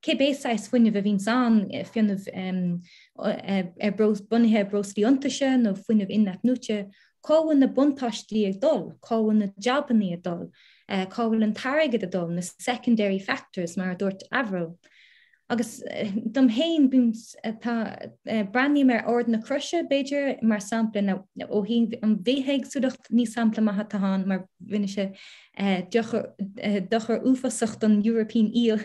S3: cé bith saghas fuinneamh a bhíonns ann, fuinneamh ar breos, bunaithe ar breoslaí iontaise nó fuinneamh in-athnuaite, cá bhfuil na buntáistí ag dul, cá bhfuil na jabannaí ag dul, cá bhfuil an t-airgead ag dul, na secondary factors mar a dúirt Avril. Agus dom féin, bím, tá, breathnaím ar Ard na Croise, b'fhéidir, mar sampla, nó ó thaobh an bhithéagsúlacht, ní sampla maith atá ann mar rinne sé dochar, dochar uafásach don European eel.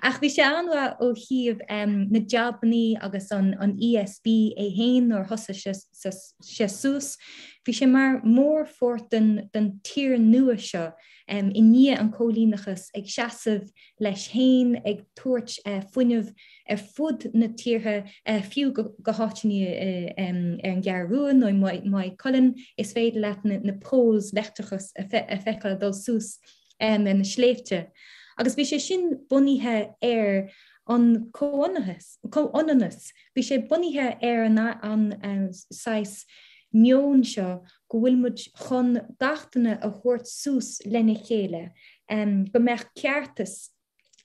S3: Ach bhí sé an-mhaith ó thaobh na jabannaí agus an an ESB é féin nuair a thosaigh sé sé suas. Bhí sé mar mórpháirt den den tír nua seo i ndiaidh an chóilíneachas ag seasamh leis féin, ag tabhairt fuinnimh ar fud na tíortha, fiú go háiteanna ar an gCeathrú Rua nó i Maigh Cuilinn, is féidir leat na poles leictreachais a feiceáil ag dul suas ar na sléibhte. Agus bhí sé sin bunaithe ar an comhionannas, bhí sé bunaithe ar an saghas meon seo go bhfuil muid chun gach duine a thabhairt suas lena chéile, go mbeadh ceartas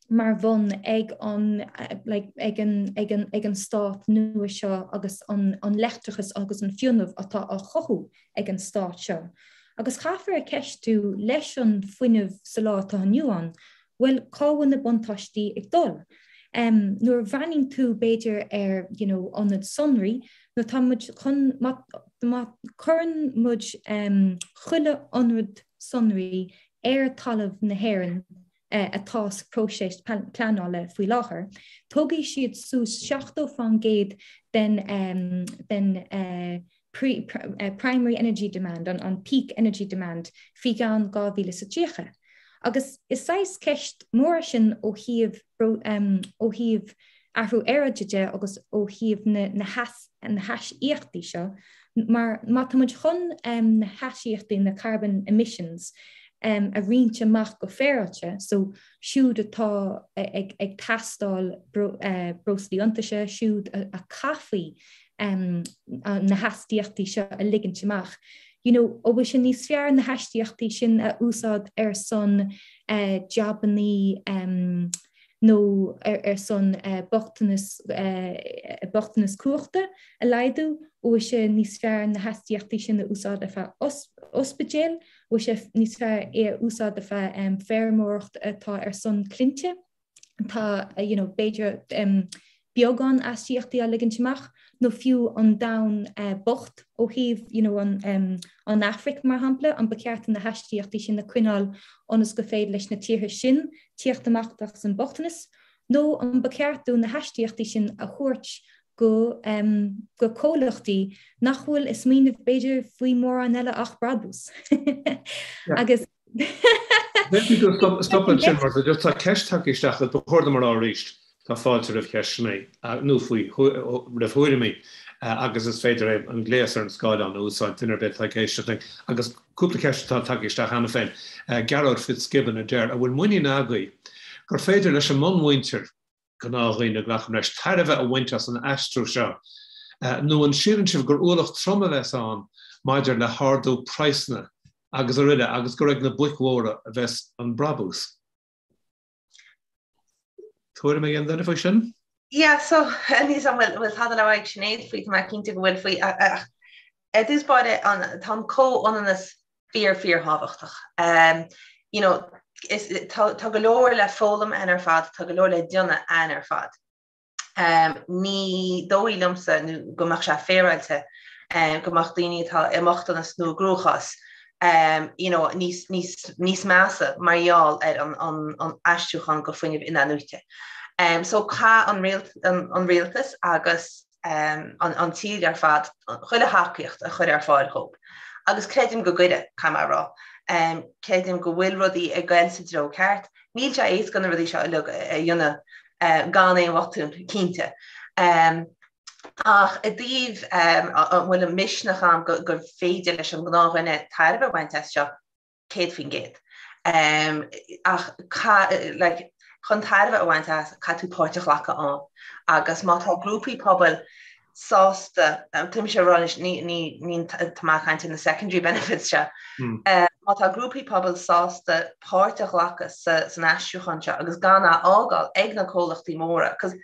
S3: mar bhun ag an like ag an ag an ag an stát nua seo agus an an leictreachas agus an fuinneamh atá á chothú ag an stát seo. Agus caithfear a cheistiú leis an fuinneamh sa lá atá inniu ann, bhuel cá bhfuil na buntáistí ag dul? Um, nuair a bhreathnaíonn tú b'fhéidir ar you know, ionad sonraí, nó tá muid chun má, má cuireann muid um, chuile ionad sonraí ar talamh na hÉireann. atá sa próiseas pleanála faoi láthair, tógfaidh siad suas 70% den den primary energy demand, an peak energy demand, faoi cheann 2030. Agus is saghas ceist mór é sin ó thaobh ó thaobh athrú aeráide de agus ó thaobh na haisíochtaí seo, mar má tá muid chun na haisíochtaí, na carbon emissions, a roinnt amach go féaráilte, so siúd atá ag teastáil breoslaí iontaise, siúd a caithfí na hastaíochtaí seo a ligint amach, you know, an bhfuil sé níos fearr na hastaíochtaí sin a úsáid ar son jabannaí, nó ar son bochtanas bochtanas cumhachta a laghdú, an bhfuil sé níos fearr na hastaíochtaí sin a úsáid ar feadh ospidéil, an bhfuil sé níos fearr é a úsáid ar feadh feirmeoireacht atá ar son clainte, atá you know b'fhéidir beagán astaíochtaí á ligint amach, nó fiú an domhan bocht ó thaobh you know an an Afraic mar shampla, an ba cheart na hastaíochtaí sin a coinneáil ionas go féidir leis na tíortha sin tíocht amach as an bochtanas, nó an ba cheart dúinn na hastaíochtaí sin a thabhairt go go comhlachtaí nach bhfuil ag smaoineamh b'fhéidir faoi mórán eile ach brabús.
S1: Agus Stop ansin mar just tá ceist tagtha isteach ba chóir dom a rá arís, tá fáilte roimh cheisteanna nó faoi roimh thuairimí agus is féidir é an gléas ar an scáileán a úsáid duine ar bith atá ag éisteacht linn. Agus cúpla ceist atá tagtha isteach cheana féin. Gearóid Fitzgibbon a deir, an bhfuil muinín agaibh gur féidir leis an mbunmhuintir, gnáthdhaoine, glacaim leis, tairbhe a bhaint as an aistriú seo? Nó an síleann sibh gur ualach trom a bheas ann maidir le hardú praghsanna agus aroile agus gur ag na boic mhóra a bheas an brabús? Tuairim ag aon duine faoi sin?
S2: Yeah, so, níl 's a'm an bhfuil tada le rá ag Sinéad faoi, tá mé cinnte go bhfuil faoi, ach ar dtús báire, tá an comhionannas fíor fíor thábhachtach. You know, is, tá, tá go leor le foghlaim ann ar fad, tá go leor le déanamh ann ar fad. Ní dóigh liomsa nó go mbeadh sé féaráilte go mbeadh daoine atá i mbochtanas nó i gcruachás you know, níos, níos, níos measa mar gheall ar an, an, an aistriúchán go fuinneamh in-athnuaite. So caithfidh an, rialt, an, an rialtas agus an, an tír ar fad chuile thacaíocht a chur ar fáil dhóibh. Agus creidim go gcuirfidh, caithfidh mé a rá. Creidim go bhfuil rudaí ag goil sa treo ceart. Níl sé éasca na rudaí seo uilig a dhéanamh gan aon bhotún, cinnte. Ach i dtaobh an bhfuil an misneach ann gur féidir leis an ngnáthdhuine tairbhe a bhaint as seo, 100%. Ach like, chun tairbhe a bhaint as, caithfidh tú páirt a ghlacadh ann. Agus má tá grúpaí pobail sásta, tá mise ag rá anois, ní, ní, ní, tá mé ag caint ar na secondary benefits seo, má tá grúpaí pobail sásta páirt a ghlacadh sa, san aistriúchán seo agus gan a fhágáil ag na comhlachtaí móra, 'cause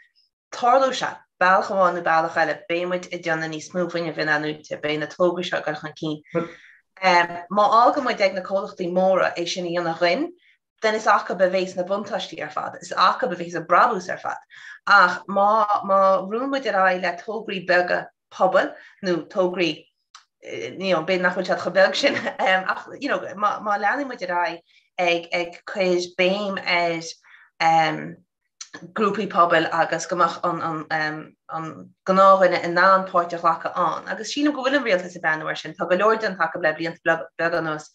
S2: Tarlóidh sé, bealach amháin nó bealach eile, beidh muid ag déanamh níos mó fuinnimh in-athnuaite, beidh na tograí seo ag dul chun cinn. Má fhágann muid ag na comhlachtaí móra é sin a dhéanamh dhuinn, then is acu a bhéas na buntáistí ar fad, is acu a bhéas an brabús ar fad. Ach má má rúnn muid ar aghaidh le tograí beaga pobail nó tograí you know, b'fhéidir nach bhfuil siad chomh beag sin ach you know, má má leanann muid ar aghaidh ag ag cur béim ar um, grúpaí pobail agus go mbeadh an gnáthdhuine in ann páirt a ghlacadh ann. Agus sílim go bhfuil an rialtas ag breathnú air sin. Tá go leor déanta acu le blianta beaga anuas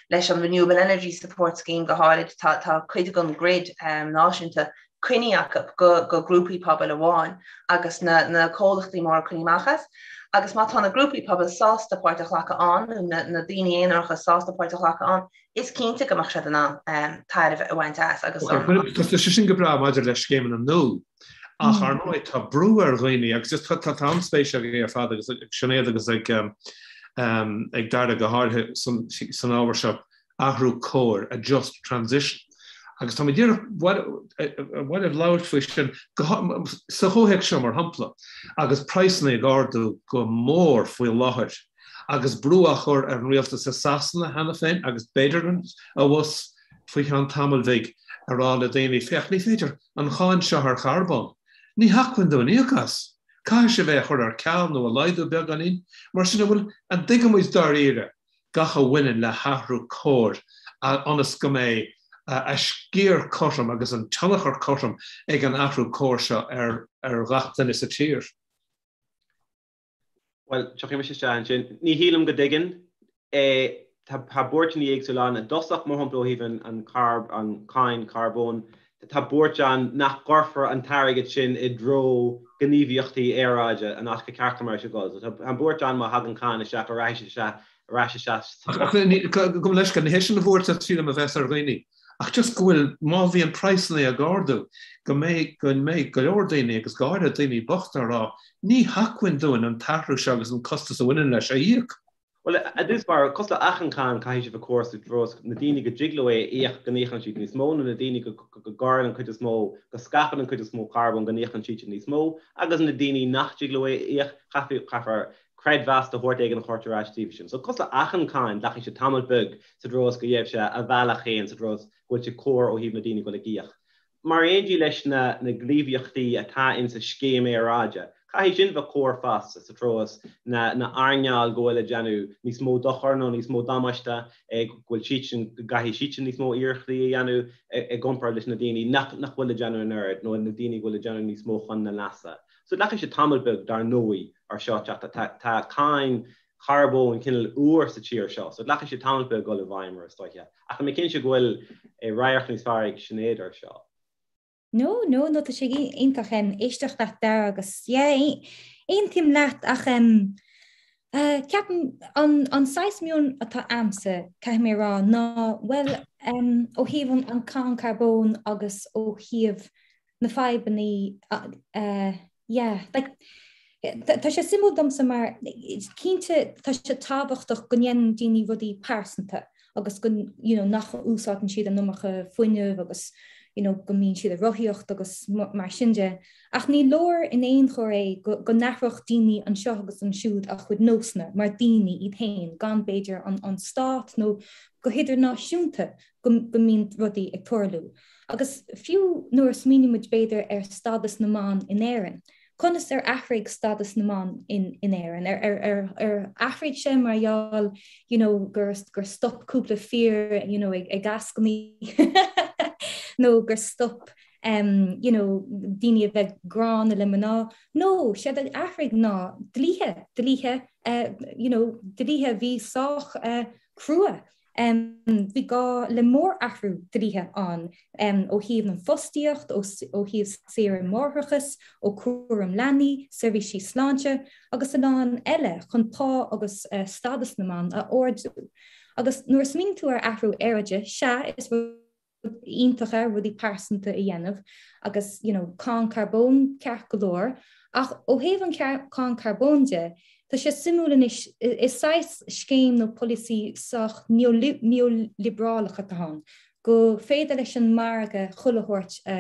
S2: leis an Renewable Energy Support Scheme go háirid. Tá tá cuid den grid náisiúnta coinnithe acu go go grúpaí pobail amháin agus na na comhlachtaí móra coinnithe amach as. Agus má tá na grúpaí pobail sásta páirt a ghlacadh ann, nó na na daoine aonaracha sásta páirt a ghlacadh ann, is cinnte go mbeadh siad in ann tairbhe a bhaint as agus an.
S1: Tá sé sin go breá maidir le scéimeanna nua, ach ar ndóigh tá brú ar dhaoine agus just tá tá an-spéis againn ar fad agus ag Sinéad agus ag ag Dara go háirithe san san ábhar seo, athrú cóir, a just transition. Agus tá mé díreach ar mhaith libh labhairt faoi sin sa chomhthéacs seo mar shampla, agus praghsanna ag ardú go mór faoi láthair. agus brú á chur ar an rialtas i Sasana cheana féin agus b'fhéidir abhus faoi cheann tamaill bhig a rá le daoine, féach, ní féidir an cháin seo ar charbón, ní hacmhainn dúinn íoc as. Caithfidh sibh é a chur ar ceal nó a laghdú beagáinín. Mar sin, an bhfuil, an dtuigeann muid dáiríre gach a bhaineann le hathrú cóir ionas go mbeidh. a sciar cothrom agus an tionchar cothrom ag an athrú cóir seo ar ghach duine sa tír?
S4: Bhuel, tiocfaidh mise isteach ansin. Ní shílim go dtuigeann. Tá buairteanna éagsúla ann. I dtosach, mar shampla, ó thaobh an carb, an cáin carbóin, tá buairt ann nach gcuirfear an t-airgead sin i dtreo gníomhaíochtaí aeráide, an áit gur ceart go mbeadh sé ag dul. So tá an buairt ann má thagann cáin isteach go rachaidh sé isteach ar ais isteach sa.
S1: Ach gabh mo leithscéal, ní hé sin an bhuairt a sílim a bheas ar dhaoine. Ach just go bhfuil, má bhíonn praghsanna ag ardú, go mbeidh, go mbeidh go leor daoine, agus go háirithe daoine bochta, ag rá, ní hacmhainn dúinn an t-athrú seo agus an costas a bhaineann leis a íoc.
S4: Bhuel, i dtús báire, cosúil le achan cáin, caithfidh sé bheith cóir sa treo is na daoine go dtig leo é a íoc go n-íocann siad níos mó, nó na daoine go gcuireann an cuid is mó, go scaipeann an cuid is mó carbóin go n-íocann siadsan níos mó, agus na daoine nach dtig leo é a íoc, caithfear creidmheas de shórt éigin a thabhairt ar ais daofa sin. So cosúil le achan cáin, glacfaidh sé tamall beag sa treo is go gheibh sé a bhealach féin sa treo is go bhfuil sé cóir ó thaobh na daoine go bhfuil ag íoc. Mar aon leis na na gníomhaíochtaí atá insa scéim aeráide, caithfidh sin bheith cóir fosta sa treo is na na earnáil go bhfuil ag déanamh níos mó dochair nó níos mó damáiste go bhfuil siadsan go gcaithfidh siadsan níos mó iarrachtaí a dhéanamh i gcomparáid leis na daoine nach nach bhfuil ag déanamh an oiread nó na daoine go bhfuil ag déanamh níos mó chun na leasa. So glacfaidh sé tamall beag dar ndóigh ar seo teacht. Tá cáin charbóin cineál úr sa tír seo, so glacfaidh sé tamall beag dul i bhfeidhm mar is dóiche. Ach tá mé cinnte go bhfuil radharc níos fearr ag Sinéad ar seo.
S3: No, no, no, tá sé iontach éisteacht leat Dara agus yeah, aontaím leat ach ceapaim an saghas meon atá a'msa, caithfidh mé a rá, ná bhuel ó thaobh an cáin carbóin agus ó thaobh na fadhbanna yeah like tá sé suimiúil domsa mar cinnte tá sé tábhachtach go ndéanann daoine rudaí pearsanta agus go you know nach úsáideann siad an iomarca fuinnimh agus you know go mbíonn siad ag rothaíocht agus mar sin de. Ach ní leor in aon chor é go go n-athródh daoine anseo agus ansiúd a chuid nósanna mar daoine iad féin gan b'fhéidir an an stát nó go hidirnáisiúnta go mbíonn rudaí ag tarlú. Agus fiú nuair a smaoiníonn muid b'fhéidir ar stádas na mban in Éirinn, conas ar athraigh stádas na mban in Éirinn? Ar athraigh sé mar gheall you know gur gur stop cúpla fir you know ag ag eascainí nó gur stop um you know daoine a bheith gránna le mná? No, séard a athraigh ná dlíthe, dlíthe uh you know dlíthe a bhí sách uh crua. Bhí gá le mórathrú dlíthe ann ó thaobh an fostaíocht, ó thaobh saoire máithreachais, ó cúram leanaí, seirbhísí sláinte agus a lán eile chun pá agus stádas na mban a ardú. Agus nuair a smaoiníonn tú ar athrú aeráide, sea, is rud iontach é rudaí pearsanta a dhéanamh agus you know cáin carbóin ceart go leor ach ó thaobh an cáin carbóin de tá sé suimiúil anois is saghas scéim nó polasaí sách neoliobrálach atá ann go féidir leis an margadh chuile shórt a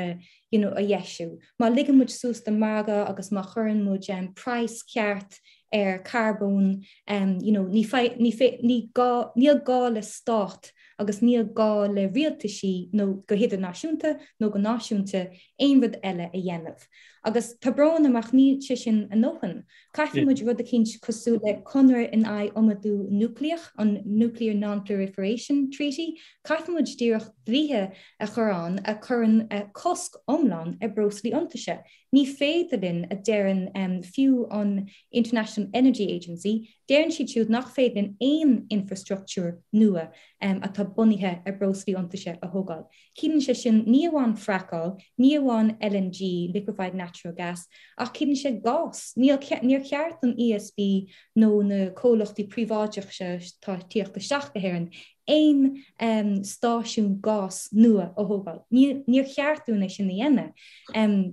S3: you know a dheisiú. Má ligeann muid suas don margadh agus má chuireann muid um, praghas ceart ar carbón um, you know, ní, ní, ní gá, níl gá le stát agus níl gá le rialtaisí nó go hidirnáisiúnta nó go náisiúnta aon rud eile a dhéanamh. Agus tá brón orm ach níl sé sin a ndóthain. Caithfidh muid rud eicínt cosúil le Conradh in aghaidh iomadú núicléach, an Nuclear Non-Proliferation Treaty, caithfidh muid díreach dlíthe a chur ann a chuireann cosc iomlán ar breoslaí iontaise. Ní féidir linn, a deireann fiú an International Energy Agency, Deireann siad siúd nach féidir linn aon infreastruchtúr nua atá bunaithe ar breoslaí iontaise a thógáil. Ciallaíonn sé sin ní amháin fracáil, ní amháin LNG, liquefied natural gas, ach ciallaíonn sé gás. Níor cheart don ESB nó na comhlachtaí príobháideacha atá ag tíocht isteach go hÉirinn aon stáisiún gás nua a thógáil. Níor cheart dúinn é sin a dhéanamh.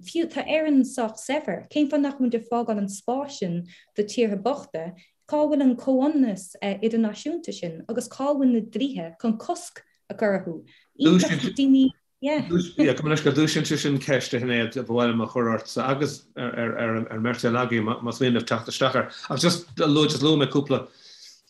S3: Fiú, tá Éirinn sách saibhir. Cén fáth nach bhfuil muid ag fágáil an spáis sin do tíortha bochta? Cá bhfuil an comhionannas idirnáisiúnta sin agus cá bhfuil na dlíthe chun cosc a chur orthu? Iontach daoine
S1: Yeah. Gabh mo leithscéal, dúisíonn sé sin ceist, a Shinéad, ba mhaith liom a chur ortsa agus ar an mbeirt eile agaibh más mian libh teacht isteach air. Ach just luaigh just luaigh mé cúpla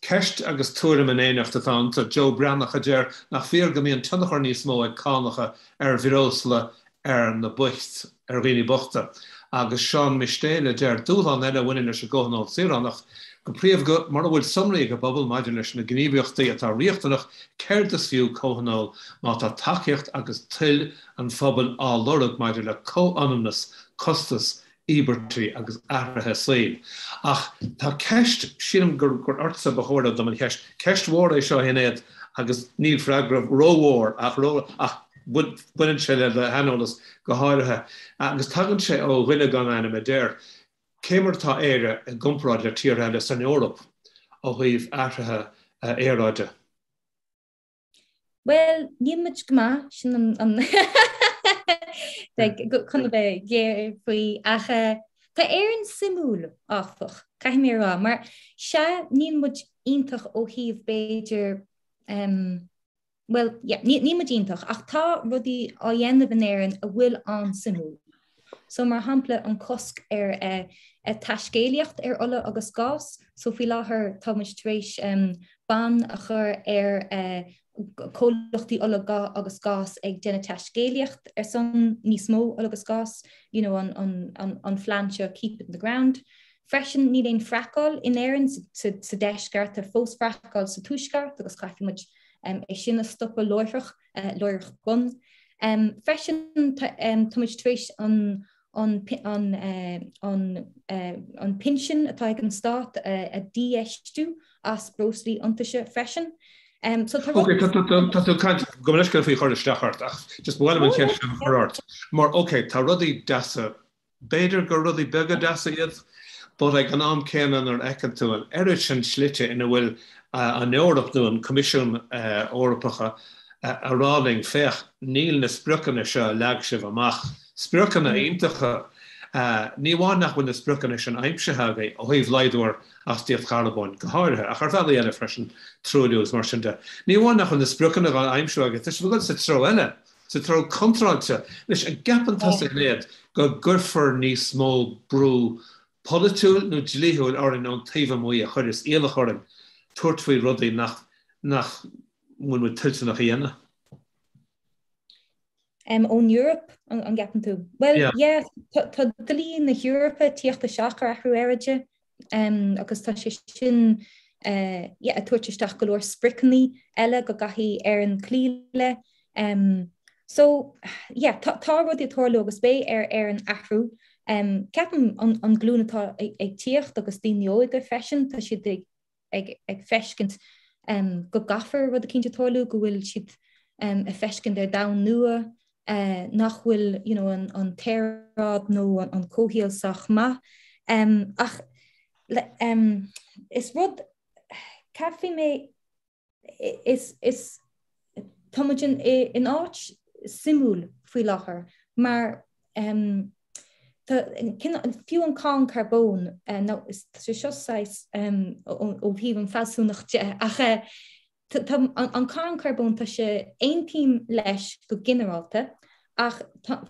S1: ceist agus tuairim in éineacht atá iontu. Joe Breathnach a deir nach fíor go mbíonn tionchar níos mó ag cánacha ar bhreosla ar na boicht, ar dhaoine bochta. Agus Seán Mistéil a deir dúshlán eile a bhaineann leis an gComhthionól Saoránach. Go príomha, mura bhfuil sonraí ag an bpobal maidir leis na gníomhaíochtaí atá riachtanach, céard is fiú comhthionól má tá tacaíocht agus toil an phobail á lorg maidir le comhionannas, costas, íobairtí agus athruithe saoil? Ach tá ceist, sílim gur ortsa ba chóir dom an cheist, ceist mhór é seo a Shinéad agus níl freagra rómhór ach ach baineann sé le do shaineolas go háirithe agus tagann sé ó dhuine gan ainm a deir, Cé mar atá Éire i gcomparáid le tíortha eile san Eoraip ó thaobh athraithe aeráide?
S3: Bhuel, níl muid go maith, sin an chun a bheith géar faoi ach tá Éirinn suimiúil, áfach, caithfidh mé a rá, mar sea, níl muid iontach ó thaobh b'fhéidir Bhuel, yeah, níl muid iontach, ach tá rudaí á dhéanamh in Éirinn a bhfuil an-suimiúil. So, mar shampla, an cosc ar taiscéalaíocht ar ola agus gás. So, faoi láthair, tá muid tar éis ban a chur ar comhlachtaí ola agus gás ag déanamh taiscéalaíocht ar son níos mó ola agus gás, you know, an phlean seo Keep It in the Ground. Freisin, níl aon fraiceáil in Éirinn sa deisceart, tá fós fraiceáil sa tuaisceart agus caithfidh muid é sin a stopadh láithreach, láithreach bonn. Freisin, tá muid tar éis an an pinsean atá ag an stát a dhífheistiú as breoslaí iontaise freisin.
S1: So tá Ok, tá tú ag caint, gabh mo leithscéal faoi chur isteach ort ach just ba mhaith liom an cheist seo a chur ort mar ok, tá rudaí deasa B'fhéidir gur rudaí beaga deasa iad, but ag an am céanna nuair a fheiceann tú an oiread sin slite ina bhfuil an Eoraip nó an Coimisiún Eorpach a rá linn, féach, níl na spriocanna seo a leag sibh amach, spriocanna iontacha, ní amháin nach bhfuil na spriocanna sin aimsithe agaibh ó thaobh laghdú ar astaíocht charbóin go háirithe, ach ar bhealaí eile freisin, truailliú agus mar sin de, ní amháin nach bhfuil na spriocanna á aimsiú agaibh, tá sibh ag dul sa treo eile. sa treo contráilte. Anois, an gceapann tusa, a Shinéad, go gcuirfear níos mó brú polaitiúil nó dlíthiúil orainn ón taobh amuigh a chuirfeas iallach orainn tabhairt faoi rudaí nach nach bhfuil muid toilteanach a dhéanamh?
S3: Ón Eoraip, an gceapann tú? Bhuel, yeah, tá dlí na hEorpa ag tíocht isteach ar athrú aeráide. agus tá sé sin yeah ag tabhairt isteach go leor spriocanna eile go gcaithfidh Éirinn cloí le. So yeah tá tá rudaí ag tarlú agus beidh ar Éirinn athrú. Ceapaim an an glúin atá ag tíocht agus daoine óga freisin tá siad ag ag ag feiscint go gcaithfear rud eicínt a tarlú, go bhfuil siad ag feiscint ar domhan nua nach bhfuil you know an t-aeráid nó an comhshaol sách maith. Ach is rud, ceapfaidh mé, is, is, tá muid in, in áit suimiúil faoi láthair mar tá, fiú an cáin carbóin, nó tá sé seo saghas ó thaobh an fealsúnacht de ach tá an cáin carbóin tá sé, aontaím leis go ginearálta ach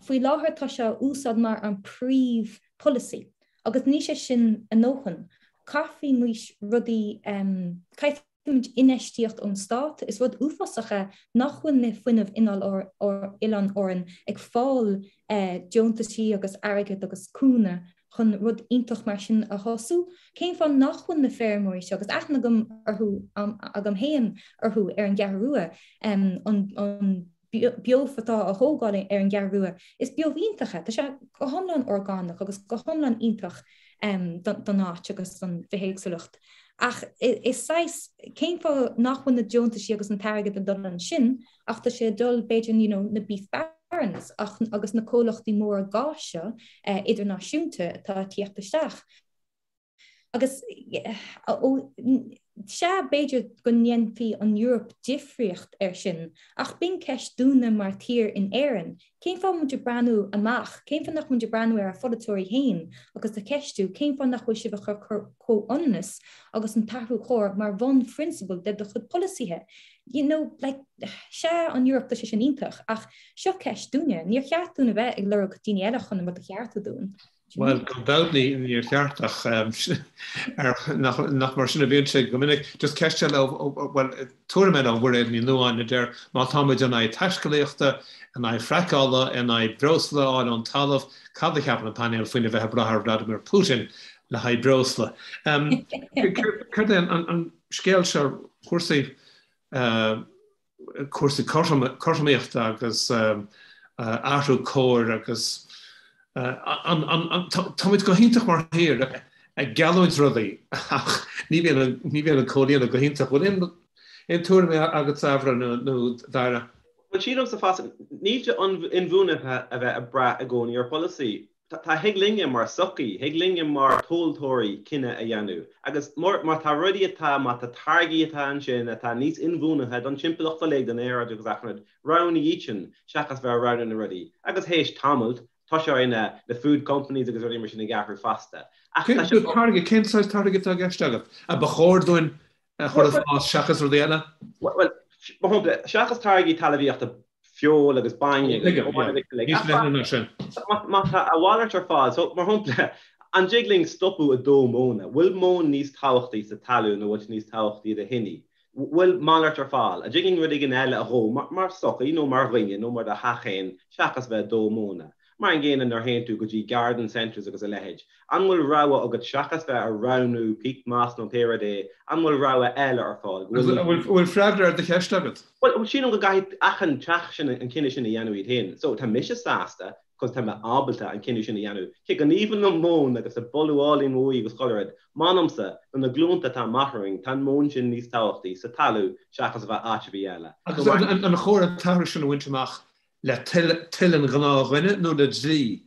S3: faoi láthair tá sé á úsáid mar an príomh polasaí agus níl sé sin a ndóthain. Caithfidh muid rudaí, caithfidh muid infheistíocht ón stát. Is rud uafásach é nach bhfuil na fuinneamh in Oileáin Árann ag fáil deontaisí agus airgead agus cúnamh chun rud iontach mar sin a thosú. Cén fáth nach bhfuil na feirmeoirí seo, agus aithne agam orthu, agam féin orthu ar an gCeathrú Rua, an beof atá á thógáil ar an gCeathrú Rua, is beof iontach é, tá sé go hiomlán orgánach agus go hiomlán iontach don áit agus don bhithéagsúlacht. Ach is saghas, cén fáth nach bhfuil na deontaisí agus an t-airgead ag dul ansin ach tá sé ag dul b'fhéidir you know na beef barons ach agus na comhlachtaí móra gáis seo idirnáisiúnta atá ag tíocht isteach. Agus sea, b'fhéidir go ndéanfaidh an Eoraip difríocht air sin, ach b'in ceist dúinne mar tír in Éirinn. Cén fáth muid ag breathnú amach? Cén fáth nach muid ag breathnú ar ár pholaiteoirí féin agus ag ceistiú cén fáth nach bhfuil sibh ag cur comhionannas agus an t-athrú cóir mar bhunphrionsabal de do chuid polasaithe? You know, like, sea, an Eoraip, tá sé sin iontach, ach seo ceist dúinne. Níor cheart dúinn a bheith ag lorg daoine eile chun an rud a cheartú dúinn.
S1: Bhuel, gan dabht níor cheart ach nach mar sin a bhíonn sé go minic. Just ceist eile, bhuel, tuairim eile ó Mhuiréad Ní Nuadháin a deir, má tá muid in aghaidh taiscéalaíochta, in aghaidh fraiceála, in aghaidh breosla a fháil ón talamh, cad a cheapann an painéal faoina bheith ag brath ar Vladimir Putin? le haghaidh breosla. Céard é an scéal seo, cúrsaí cúrsaí cothromaíochta agus athrú cóir agus táimid go hiontach mar thír ag geallúint rudaí ach ní bhíonn ní bhíonn an comhlíonadh go hiontach. Bhfuil aon aon tuairim agat Avril nó Daire?
S4: Bhuel sílimse fosta, níl sé inbhuanaithe a bheith ag brath i gcónaí ar pholasaí. Tá thig linne mar sochaí, thig linne mar thomhaltóirí cinneadh a dhéanamh. Agus má tá rudaí atá, má tá táirgí atá ansin atá níos inbhuanaithe don timpeallacht uilig, don aeráid agus achan rud, roghnaigh iad sin seachas bheith ag roghnú na rudaí. Agus théis tamaill, tosóidh na na food companies agus rudaí mar sin ag athrú fosta.
S1: Ach tá sé. Táirge, cén saghas táirge atá i gceist agat? A ba chóir dúinn a chur ag fás seachas rudaí eile?
S4: Bhuel, mar shampla, seachas táirgí talmhaíochta feoil agus bainne agus Níos leithne ná sin. Má tá a mhalairt ar fáil, so mar shampla, an dtig linn stopadh ag dó móna? Bhfuil móin níos tábhachtaí sa talún nó bhfuil sé níos tábhachtaí do thine? Bhfuil malairt ar fáil? An dtig linn rud éigin eile a dhó mar sochaí nó mar dhuine nó mar do theach féin seachas bheith ag dó móna? Mar an gcéanna nuair a théann tú go dtí garden centres agus a leithéid, an bhfuil rogha agat seachas bheith ag roghnú peat moss nó pé rud é, an bhfuil rogha eile ar fáil?
S1: Go bhfuil Bhfuil freagra ar do cheist agat?
S4: Bhuel, sílim go gcaithfidh achan teach sin an cinneadh sin a dhéanamh iad féin. So, tá mise sásta cos tá mé ábalta an cinneadh sin a dhéanamh. Cé go n-aoibhinn liom móin agus a boladh álainn uaidh agus chuile rud, m'anamsa, do na glúnta atá amach romhainn, tá an mhóin sin níos tábhachtaí sa talamh seachas a bheith áit ar bith eile.
S1: Agus an chóir an t-athrú sin a bhaint amach Le toil an ghnáthdhuine nó le dlí?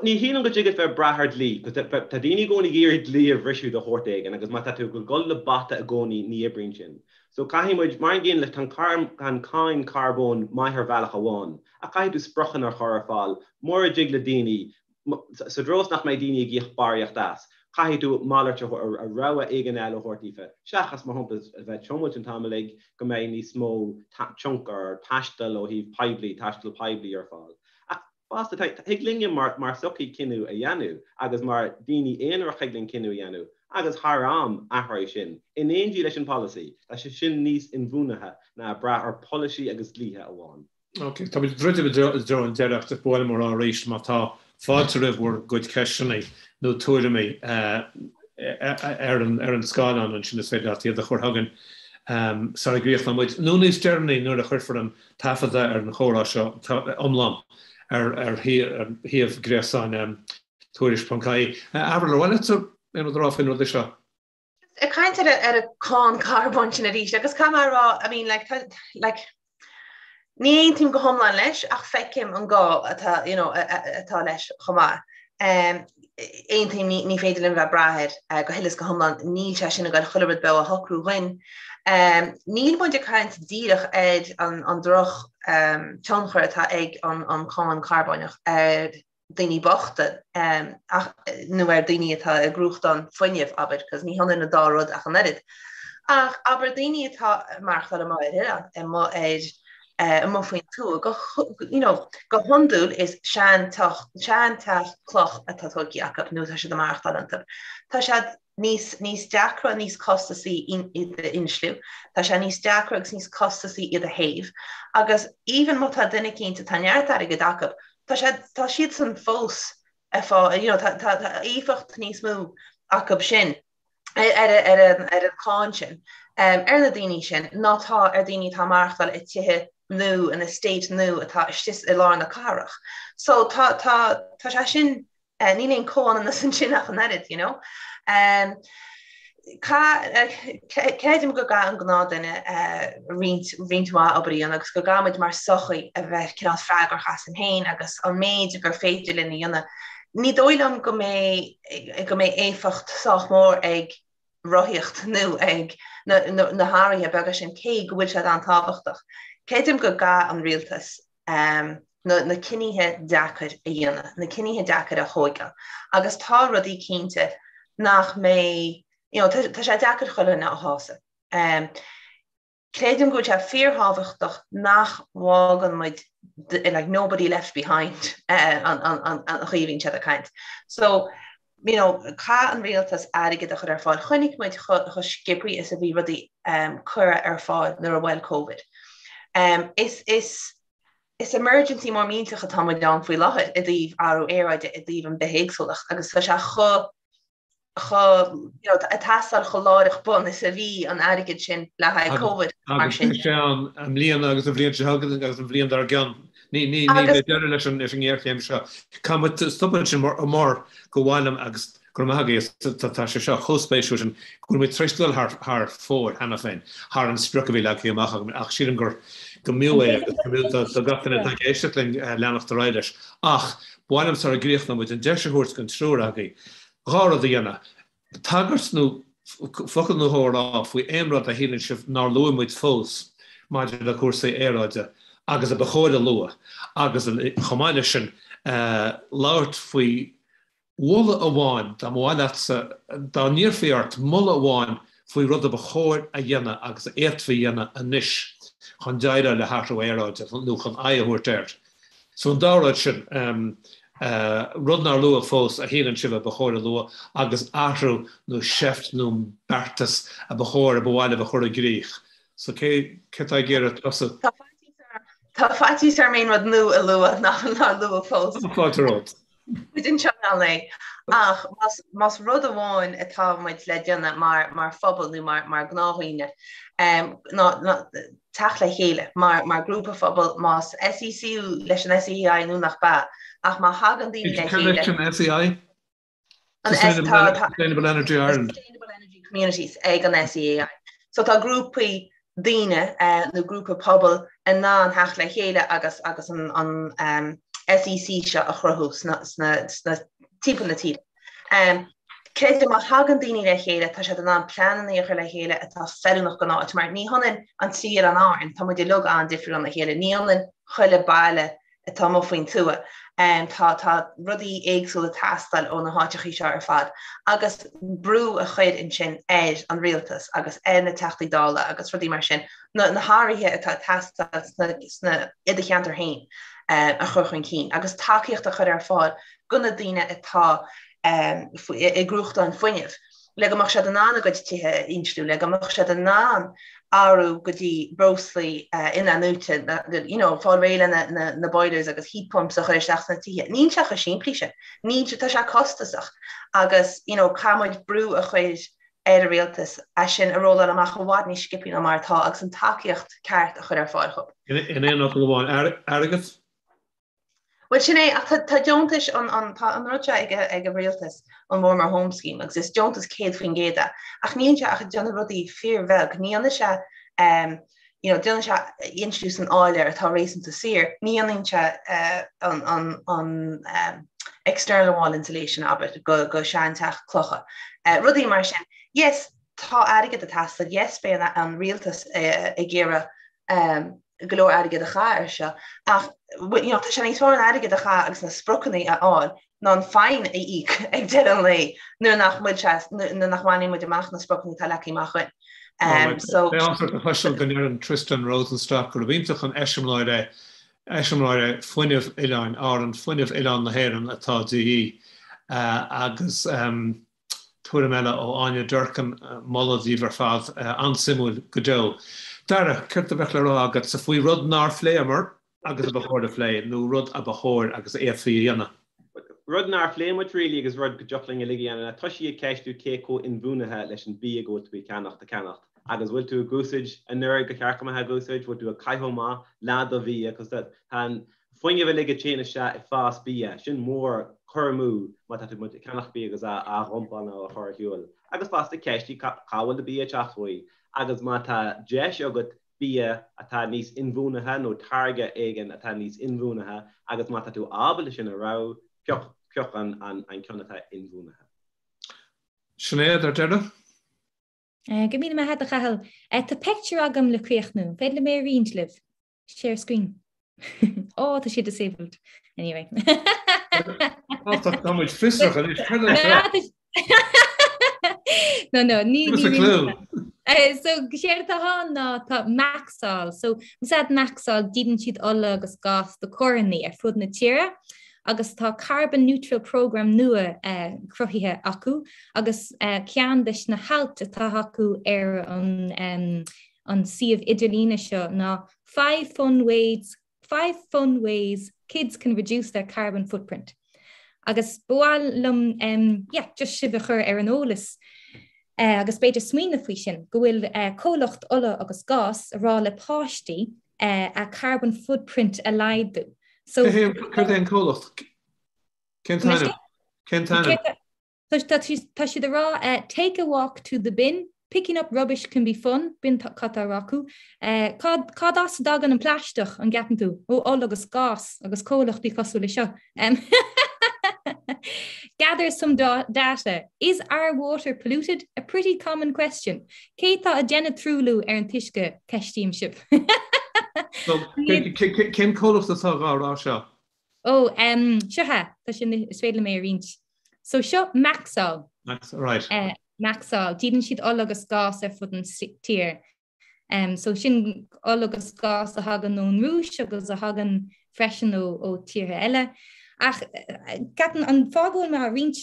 S4: Ní shílim go dtig leat bheith ag brath ar dhlí, cos tá daoine i gcónaí ag iarraidh dlí a bhriseadh de shórt éigin agus má tá tú ag dul le bata i gcónaí ní oibríonn sin. So caithfidh muid, mar an gcéanna leis, tá an cáin carbóin maith ar bhealach amháin ach caithfidh tú spriocanna a chur ar fáil mura dtig le daoine Sa treo is nach mbeidh daoine ag íoc barraíocht as, caithfidh tú malairt a rogha éigin eile a thabhairt daofa, seachas, mar shampla, a bheith ag tiomailt an t-am uilig go mbeidh níos mó tionchar taistil ó thaobh poiblí, taisteal poiblí ar fáil. Ach fosta, thig linne mar sochaí cinneadh a dhéanamh agus mar daoine aonarach thig linn cinneadh a dhéanamh agus thar am athróidh sin, in éindí leis an polasaí. Tá sé sin níos inbhuanaithe ná brath ar pholasaí agus dlíthe amháin.
S1: Ok, táimid ag druidim i dtreo an deireadh ach ba mhaith liom a rá arís má tá fáilte roimh bhur gcuid ceisteanna nó tuairimí ar an scáileán ansin is féidir leat iad a chur chugainn sara gcríochnóidh muid nó níos deireanaí nuair a chuirfear an taifeadadh ar an chomhrá seo iomlán ar shuíomh gréasáin tuairisc.ie. Avril, ar mhaith leat aon rud a rá faoin rud seo?
S2: Ag caint ar ar an cáin carbóin sin arís agus caithfidh mé a rá I mean like tá like ní aontaím go hiomlán leis ach feicim an gá atá you know atá leis chomh maith. Um, aontaím ní, ní féidir linn bheith ag brath air uh, go huile is go hiomlán níl sé sin ag goil chuile rud beo a shocrú dhuinn. Um, níl muid ag caint díreach ar an, an droch um, tionchar atá ag an, an cáin carbóineach ar daoine bochta ach nó ar daoine atá ag gnóthachtáil fuinnimh, abair, cos ní hionann an dá rud ach an oiread. Ach abair daoine atá ag maireachtáil amuigh ar oileán, amuigh ar amuigh faoin tuath, go you know, go hiondúil is seanteach seanteach cloch atá tógtha acu nó tá siad ag maireachtáil iontu. Tá siad níos níos deacra, níos costasaí iad a insliú, tá sé níos deacra agus níos costasaí iad a théamh agus even má tá duine eicínt atá neart airgid acu, tá sé tá siadsan fós ag fáil you know tá tá tá éifeacht níos mó acu sin ar ar ar an ar an cháin sin um, ar na daoine sin ná tá ar daoine atá ag maireachtáil i tithe nó in estate nó atá istigh i lár na cathrach. So tá tá tá sé sin Níl aon chomhionannas ansin ach an oiread, you know. Creidim go gcaithfidh an gnáthdhuine roinnt, roinnt mhaith obair a dhéanamh agus go gcaithfidh muid mar sochaí a bheith cineál freagrach asainn féin agus an méid gur féidir linn a dhéanamh. Ní dóigh liom go mbeidh, go mbeidh éifeacht sách mór ag rothaíocht nó ag na hathruithe beaga sin, cé go bhfuil siad an-tábhachtach. Creidim go gcaithfidh an rialtas na cinnithe deacair a dhéanamh, na cinnithe deacair a thóigeáil. Agus tá rudaí cinnte nach mbeidh, you know, tá sé deacair chuile dhuine a shásamh. Creidim go bhfuil sé fíorthábhachtach nach bhfágann muid like nobody left behind an chaoi a bhíonn siad ag caint. So, you know, caithfidh an rialtas airgead a chur ar fáil. Chonaic muid chomh sciobthaí is a bhí rudaí curtha ar fáil nuair a bhuail Covid. Is, is, is emergency mór millteach atá muid ann faoi láthair i dtaobh athrú aeráide, i dtaobh an bithéagsúlacht agus tá sé chomh. Chomh, you know, ag teastáil chomh láithreach bonn is a bhí an airgead sin le haghaidh Covid
S1: mar sin. Agus beidh sé ann i mbliana agus an bhliain seo chugainn agus an bhliain dár gcionn. Ní, ní, ní bheidh deireadh leis an, leis an ngéarchéim seo. Caithfidh muid stopadh ansin mar, mar gur mhaith liom agus go raibh maith agaibh, tá, tá sé seo chomh spéisiúil sin go bhfuil muid tar éis dul thar, thar fóir cheana féin, thar an sprioc a bhí leagtha amach agam ach sílim gur, go mb'fhiú é agus go mb'fhiú do, do gach duine atá ag éisteacht linn leanacht ar aghaidh leis. Ach ba mhaith liom sara gcríochnóidh muid an deis a thabhairt don triúr agaibh 2 rud a dhéanamh, tagairt nó focal nó dhó a rá faoi aon rud a shíleann sibh nár luaigh muid fós maidir le cúrsaí aeráide agus a ba chóir a lua agus, chomh maith leis sin, labhairt faoi mholadh amháin, dá mba mhaith leatsa, dá n-iarrfaí ort moladh amháin faoi rud a ba chóir a dhéanamh agus a fhéadfaí a dhéanamh anois chun déileáil le hathrú aeráide nó chun aghaidh a thabhairt air. So an dá rud sin, rud nár luadh fós a shíleann sibh a ba chóir a lua agus athrú nó seift nó beartas a ba chóir, a ba mhaith libh a chur i gcrích. So cé, cé atá ag iarraidh
S2: tosú? Tá faitíos orm aon rud nua a lua nár luadh fós.
S1: Tá fáilte romhat.
S2: Muid anseo in ann é. Ach más rud amháin atá muid le déanamh mar mar phobal nó mar mar ghnáthdhaoine ná ná teacht le chéile mar mar grúpa phobail más SECU leis an SEAI nó nach bea ach má thagann daoine le
S1: chéile. Cad é an SEAI? An Sustainable Energy Ireland.
S2: Sustainable Energy Communities ag an SEAI. So tá grúpaí daoine nó grúpa pobail in ann theacht le chéile agus agus an an SEC seo a chruthú sna sna sna timpeall na tíre. Creidim má thagann daoine le chéile tá siad in ann pleananna a chur le chéile atá feiliúnach don áit mar ní hionann an trí oileán Árann, tá muid uilig an-difriúil óna chéile, ní hionann chuile baile atá amuigh faoin tuath. Tá tá rudaí éagsúla ag teastáil ó na háiteachaí seo ar fad agus brú a chur ansin ar an rialtas agus ar na Teachtaí Dála agus rudaí mar sin, na na hathruithe atá ag teastáil sna sna i do cheantar féin a chur chun cinn agus tacaíocht a chur ar fáil do na daoine atá ag gnóthachtáil fuinnimh. le go mbeadh siad in ann a gcuid tithe a insliú, le go mbeadh siad in ann athrú go dtí breoslaí in-athnuaite, you know, fáil réidh le na, na boilers agus heat pumps a chur isteach sna tithe. Níl sé chomh simplí sin. Níl sé, tá sé costasach agus, you know, caithfidh muid brú a chur ar an rialtas é sin a rolláil amach i bhfad níos sciobthaí ná mar atá agus an tacaíocht ceart a chur ar fáil
S1: dhóibh. In aon fhocal amháin, airgead?
S2: Bhuel sin é, ach tá deontais, an, tá an rud seo ag ag an rialtas, an Warmer Homes Scheme, agus is deontas 100% é, ach níl sé ach ag déanamh rudaí fíorbheag, ní dhéanann sé, you know, déanann sé insliú san áiléar atá réasúnta saor, ní dhéanann sé an, an, an external wall insulation, abair, go, go seanteach clocha. Rudaí mar sin. Yes, tá airgead ag teastáil, yes, beidh an, an rialtas ag iarraidh go leor airgead a chaitheamh air seo ach you know, tá sé níos fearr an airgead a chaitheamh agus na spriocanna a fháil ná an fine a íoc ag deireadh an lae nuair nach bhfuil sé nuair nach mbainfidh muid amach na spriocanna atá leagtha amach againn.
S1: Um, so Tá an cloisteáil go ndeireann Tristan Rosenstock gurb iontach an eiseamláir é eiseamláir é fuinneamh Oileáin Árann, fuinneamh oileán na hÉireann atá de dhíth agus um, Tuairim eile ó Áine Durkin, moladh daoibh ar fad, an-suimiúil go deo. Dara, céard a bheadh le rá agatsa faoi rud nár phléamar agus a ba chóir a phlé, nó rud a ba chóir agus a fhéadfaí a dhéanamh?
S4: Rud nár phléigh muid really agus rud go dtiocfadh linn uilig a dhéanamh ná toisí ag ceistiú cé chomh inbhuanaithe leis an bia go bhfuil tú ag ceannacht a ceannacht agus bhfuil tú ag úsaid an oiread gur cheart go mbeifeá ag úsaid, bhfuil tú ag caitheamh amach leath do bhia cos tá an Fuinneamh uilig a téann isteach i fás bia, sin mór cur amú má tá tú ag ceannach bia agus á dhumpáil nó á chur ar shiúl. Agus fosta ceistigh cá bhfuil do bia ag teacht uaidh agus má tá deis agat bia atá níos inbhuanaithe nó táirge éigin atá níos inbhuanaithe agus má tá tú ábalta sin a roghnú, pioc, pioc an ceann atá inbhuanaithe.
S1: Sinéad, ar deireadh?
S3: Go míle maith agat, a Chathail. Tá pictiúr agam le críochnú. An féidir liom é a roinnt libh? Share screen. Ó, tá sé disabled. Anyway.
S1: Tá muid fiosrach anois.
S3: No, no, ní Give us a clue. So séard atá ann ná tá Maxol. So úsáid Maxol díolann siad ola agus gás do carrannaí ar fud na tíre agus tá carbon neutral program nua uh, cruthaithe acu agus uh, ceann de na hailt atá acu ar an um, an suíomh idirlíne seo ná 5 fun ways 5 fun ways kids can reduce their carbon footprint. Agus ba mhaith liom yeah, just sibh a chur ar an eolas agus b'fhéidir smaoineamh faoi sin, go bhfuil comhlacht ola agus gás ag rá le páistí a carbon footprint a laghdú.
S1: So Céard é an comhlacht? Cén t-ainm? Cén t-ainm?
S3: Tá siad ag rá take a walk to the bin, picking up rubbish can be fun, b'in cad tá á rá acu. Cad as a dtagann an plaisteach, an gceapann tú? Ó ola agus gás agus comhlachtaí cosúil le seo. Gather some data. Is our water polluted? A pretty common question. Cé tá ag déanamh truailliú ar an t-uisce, ceistím
S1: sibh. Cén comhlacht atá á rá seo?
S3: Ó, seo é, tá sin, is féidir liom é a roinnt. So seo Maxol.
S1: Maxol, right.
S3: Maxol, díolann siad ola agus gás ar fud an tír. So sin ola agus gás a thagann ón Rúis agus a thagann freisin ó tíortha eile. Ach ceapaim an fáth go bhfuil mé á roinnt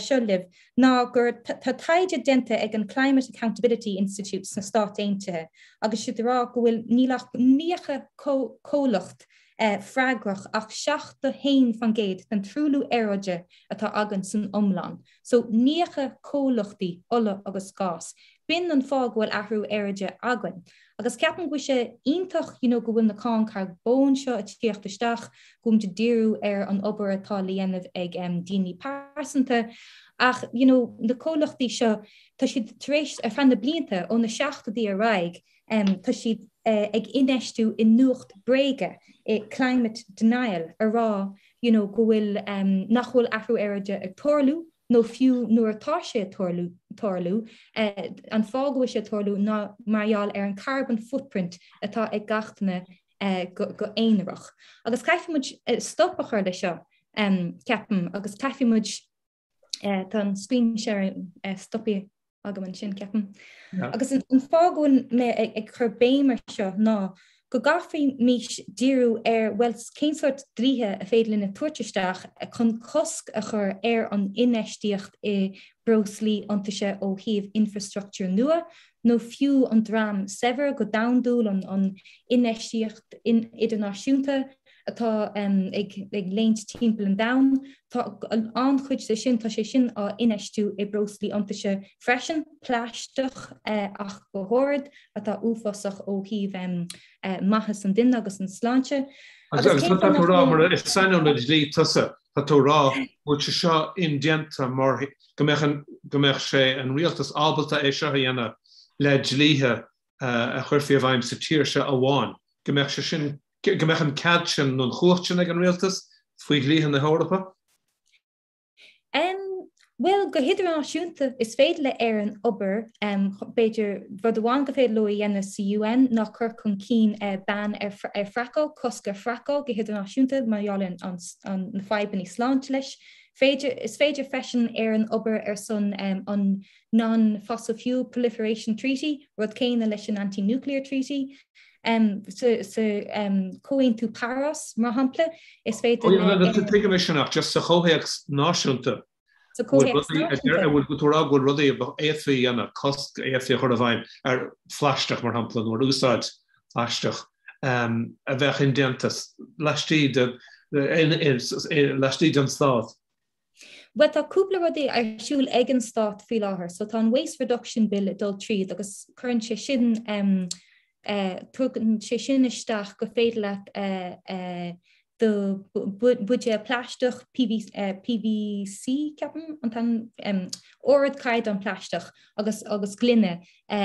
S3: seo libh ná gur tá taighde déanta ag an Climate Accountability Institute sna Stáit Aontaithe agus siad ag rá go bhfuil níl ach 90 comhlacht freagrach ach 71% den truailliú aeráide atá againn san iomlán. So 90 comhlachtaí ola agus gás. B'in an fáth go bhfuil athrú aeráide againn. Agus ceapaim go bhfuil sé iontach you know go bhfuil na cáin carbóin seo ag tíocht isteach, go bhfuil muid ag díriú ar an obair atá le dhéanamh ag daoine pearsanta ach you know na comhlachtaí seo tá siad tar éis ar feadh na blianta ó na seachtóidí ar aghaidh Tá siad ag infheistiú i nuacht bréige, i climate denial, a rá you know go bhfuil, nach bhfuil athrú aeráide ag tarlú nó fiú nuair atá sé ag tarlú, tarlú, an fáth go bhfuil sé ag tarlú ná mar gheall ar an carbon footprint atá ag gach duine go aonarach. Agus caithfidh muid stop a chur le seo, ceapaim, agus caithfidh muid Tá an screen sharing stoptha agam ansin, ceapaim. Agus an fáth go bhfuil mé ag cur béim ar seo ná go gcaithfimis díriú ar, bhuel, cén sórt dlíthe a féidir linn a tabhairt isteach chun cosc a chur ar an infheistíocht i breoslaí iontaise ó thaobh infreastruchtúr nua, nó fiú an dream saibhir go domhandúil, an infheistíocht idirnáisiúnta atá ag léimt timpeall an domhain. Tá an-chuid de sin, tá sé sin á infheistiú i breoslaí iontaise freisin, plaisteach ach go háirid, atá uafásach ó thaobh maitheas an duine agus an sláinte.
S1: Agus tá tú ag rá, mar is saineolaí dlí tusa, tá tú ag rá go bhfuil sé seo indéanta mar go mbeadh an, go mbeadh sé, an rialtas ábalta é seo a dhéanamh le dlíthe a chuirfí i bhfeidhm sa tír seo amháin, go mbeadh sé sin, go mbeadh an cead sin nó an chumhacht sin ag an rialtas faoi dhlíthe na hEorpa?
S3: Bhuel, go hidirnáisiúnta is féidir le Éirinn obair, b'fhéidir rud amháin go féidir leo a dhéanamh sa UN ná cur chun cinn ban ar fraiceáil, cosc ar fraiceáil go hidirnáisiúnta mar gheall ar na fadhbanna sláinte leis. Féidir, is féidir freisin Éirinn obair ar son an Non-Fossil Fuel Proliferation Treaty, rud céanna leis an Anti-Nuclear Treaty. Sa Chomhaontú Páras, mar shampla, is féidir
S1: le. Tuigim é sin ach just sa chomhthéacs náisiúnta,
S3: Sa chomhthéacs náisiúnta.
S1: An bhfuil tú ag rá go bhfuil rudaí a fhéadfaí a dhéanamh, cosc a fhéadfaí a chur i bhfeidhm ar phlaisteach, mar shampla, nó ar úsáid phlaisteach a bheadh indéanta laistigh de laistigh den stát?
S3: Bhuel tá cúpla rudaí ar siúl ag an stát faoi láthair. So tá an Waste Reduction Bill ag dul tríd agus cuireann sé sin tugann sé sin isteach go féidir leat do buidéal plaisteach PVC ceapaim an t-ainm ardchaighdeán plaisteach agus agus gloine a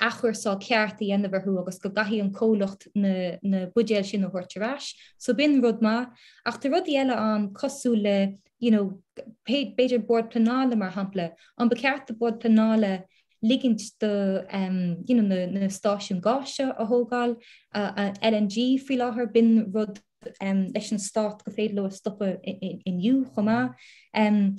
S3: athchúrsáil ceart a dhéanamh orthu agus go gcaithfidh an comhlacht na na buidéil sin a thabhairt ar ais. So b'in rud maith. Ach tá rudaí eile ann cosúil le you know, b'fhéidir Bord Pleanála mar shampla, an ba cheart do Bord Pleanála ligint do um, you know, na, na stáisiún gáis seo a thógáil, uh, LNG faoi láthair, b'in rud um, leis an stát go féidir leo a stopadh inniu chomh maith. Um,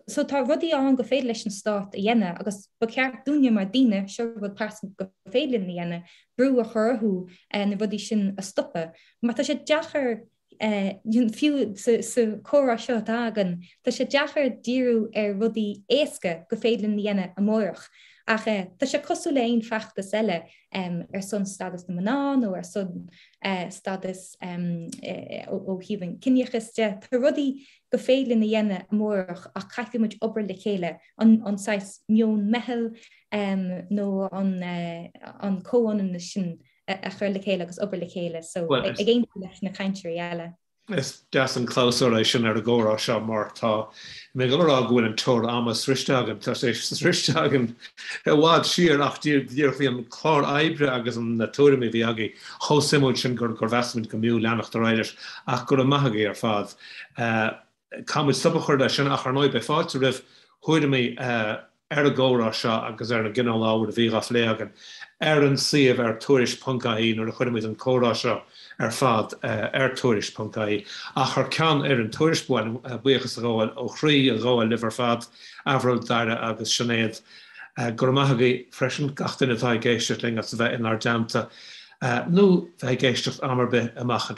S3: so tá rudaí ann go féidir leis an stát a dhéanamh agus ba cheart dúinne mar daoine seo rud pearsanta go féidir linn a dhéanamh, brú a chur orthu uh, na rudaí sin a stopadh. Mar tá sé deacair Fiú sa chomhrá seo atá againn, tá sé deacair díriú ar rudaí éasca go féidir linn a dhéanamh amárach. Ach tá sé cosúil le aon feachtas eile ar son stádas na mná nó ar son stádas ó thaobh an ciníochas de. Tá rudaí gur féidir linn a dhéanamh amárach ach caithfidh muid obair le chéile, an saghas meon meitheal nó an comhionannas sin a chur le chéile agus obair le chéile. So ag aontú leis na cainteoirí eile.
S1: Is deas an clabhsúr é sin ar an gcomhrá seo mar tá mé ag dul a rá go bhfuil an teora ama sroichte againn, tá sé sroichte againn i bhfad siar ach díreach bhí an clár oibre agus na tuairimí a bhí agaibh chomh suimiúil sin gur mheas muid go mb'fhiú leanacht ar aghaidh leis ach go raibh maith agaibh ar fad. Caithfidh muid stop a chur leis sin ach ar ndóigh beidh fáilte roimh thuairimí ar an gcomhrá seo agus ar an gcineál ábhair a bhí á phlé againn ar an suíomh ar tuairisc.ie nuair a chuirfimid an comhrá seo ar fad ar tuairisc.ie. Ach thar ceann fhoireann Tuairisc ba mhaith liom buíochas a ghabháil ó chroí a ghabháil libh ar fad, Avril, Daire agus Sinéad. Go raibh maith agaibh freisin gach duine atá ag éisteacht linn as a bheith inár dteannta nó bheith ag éisteacht am ar bith amach anseo.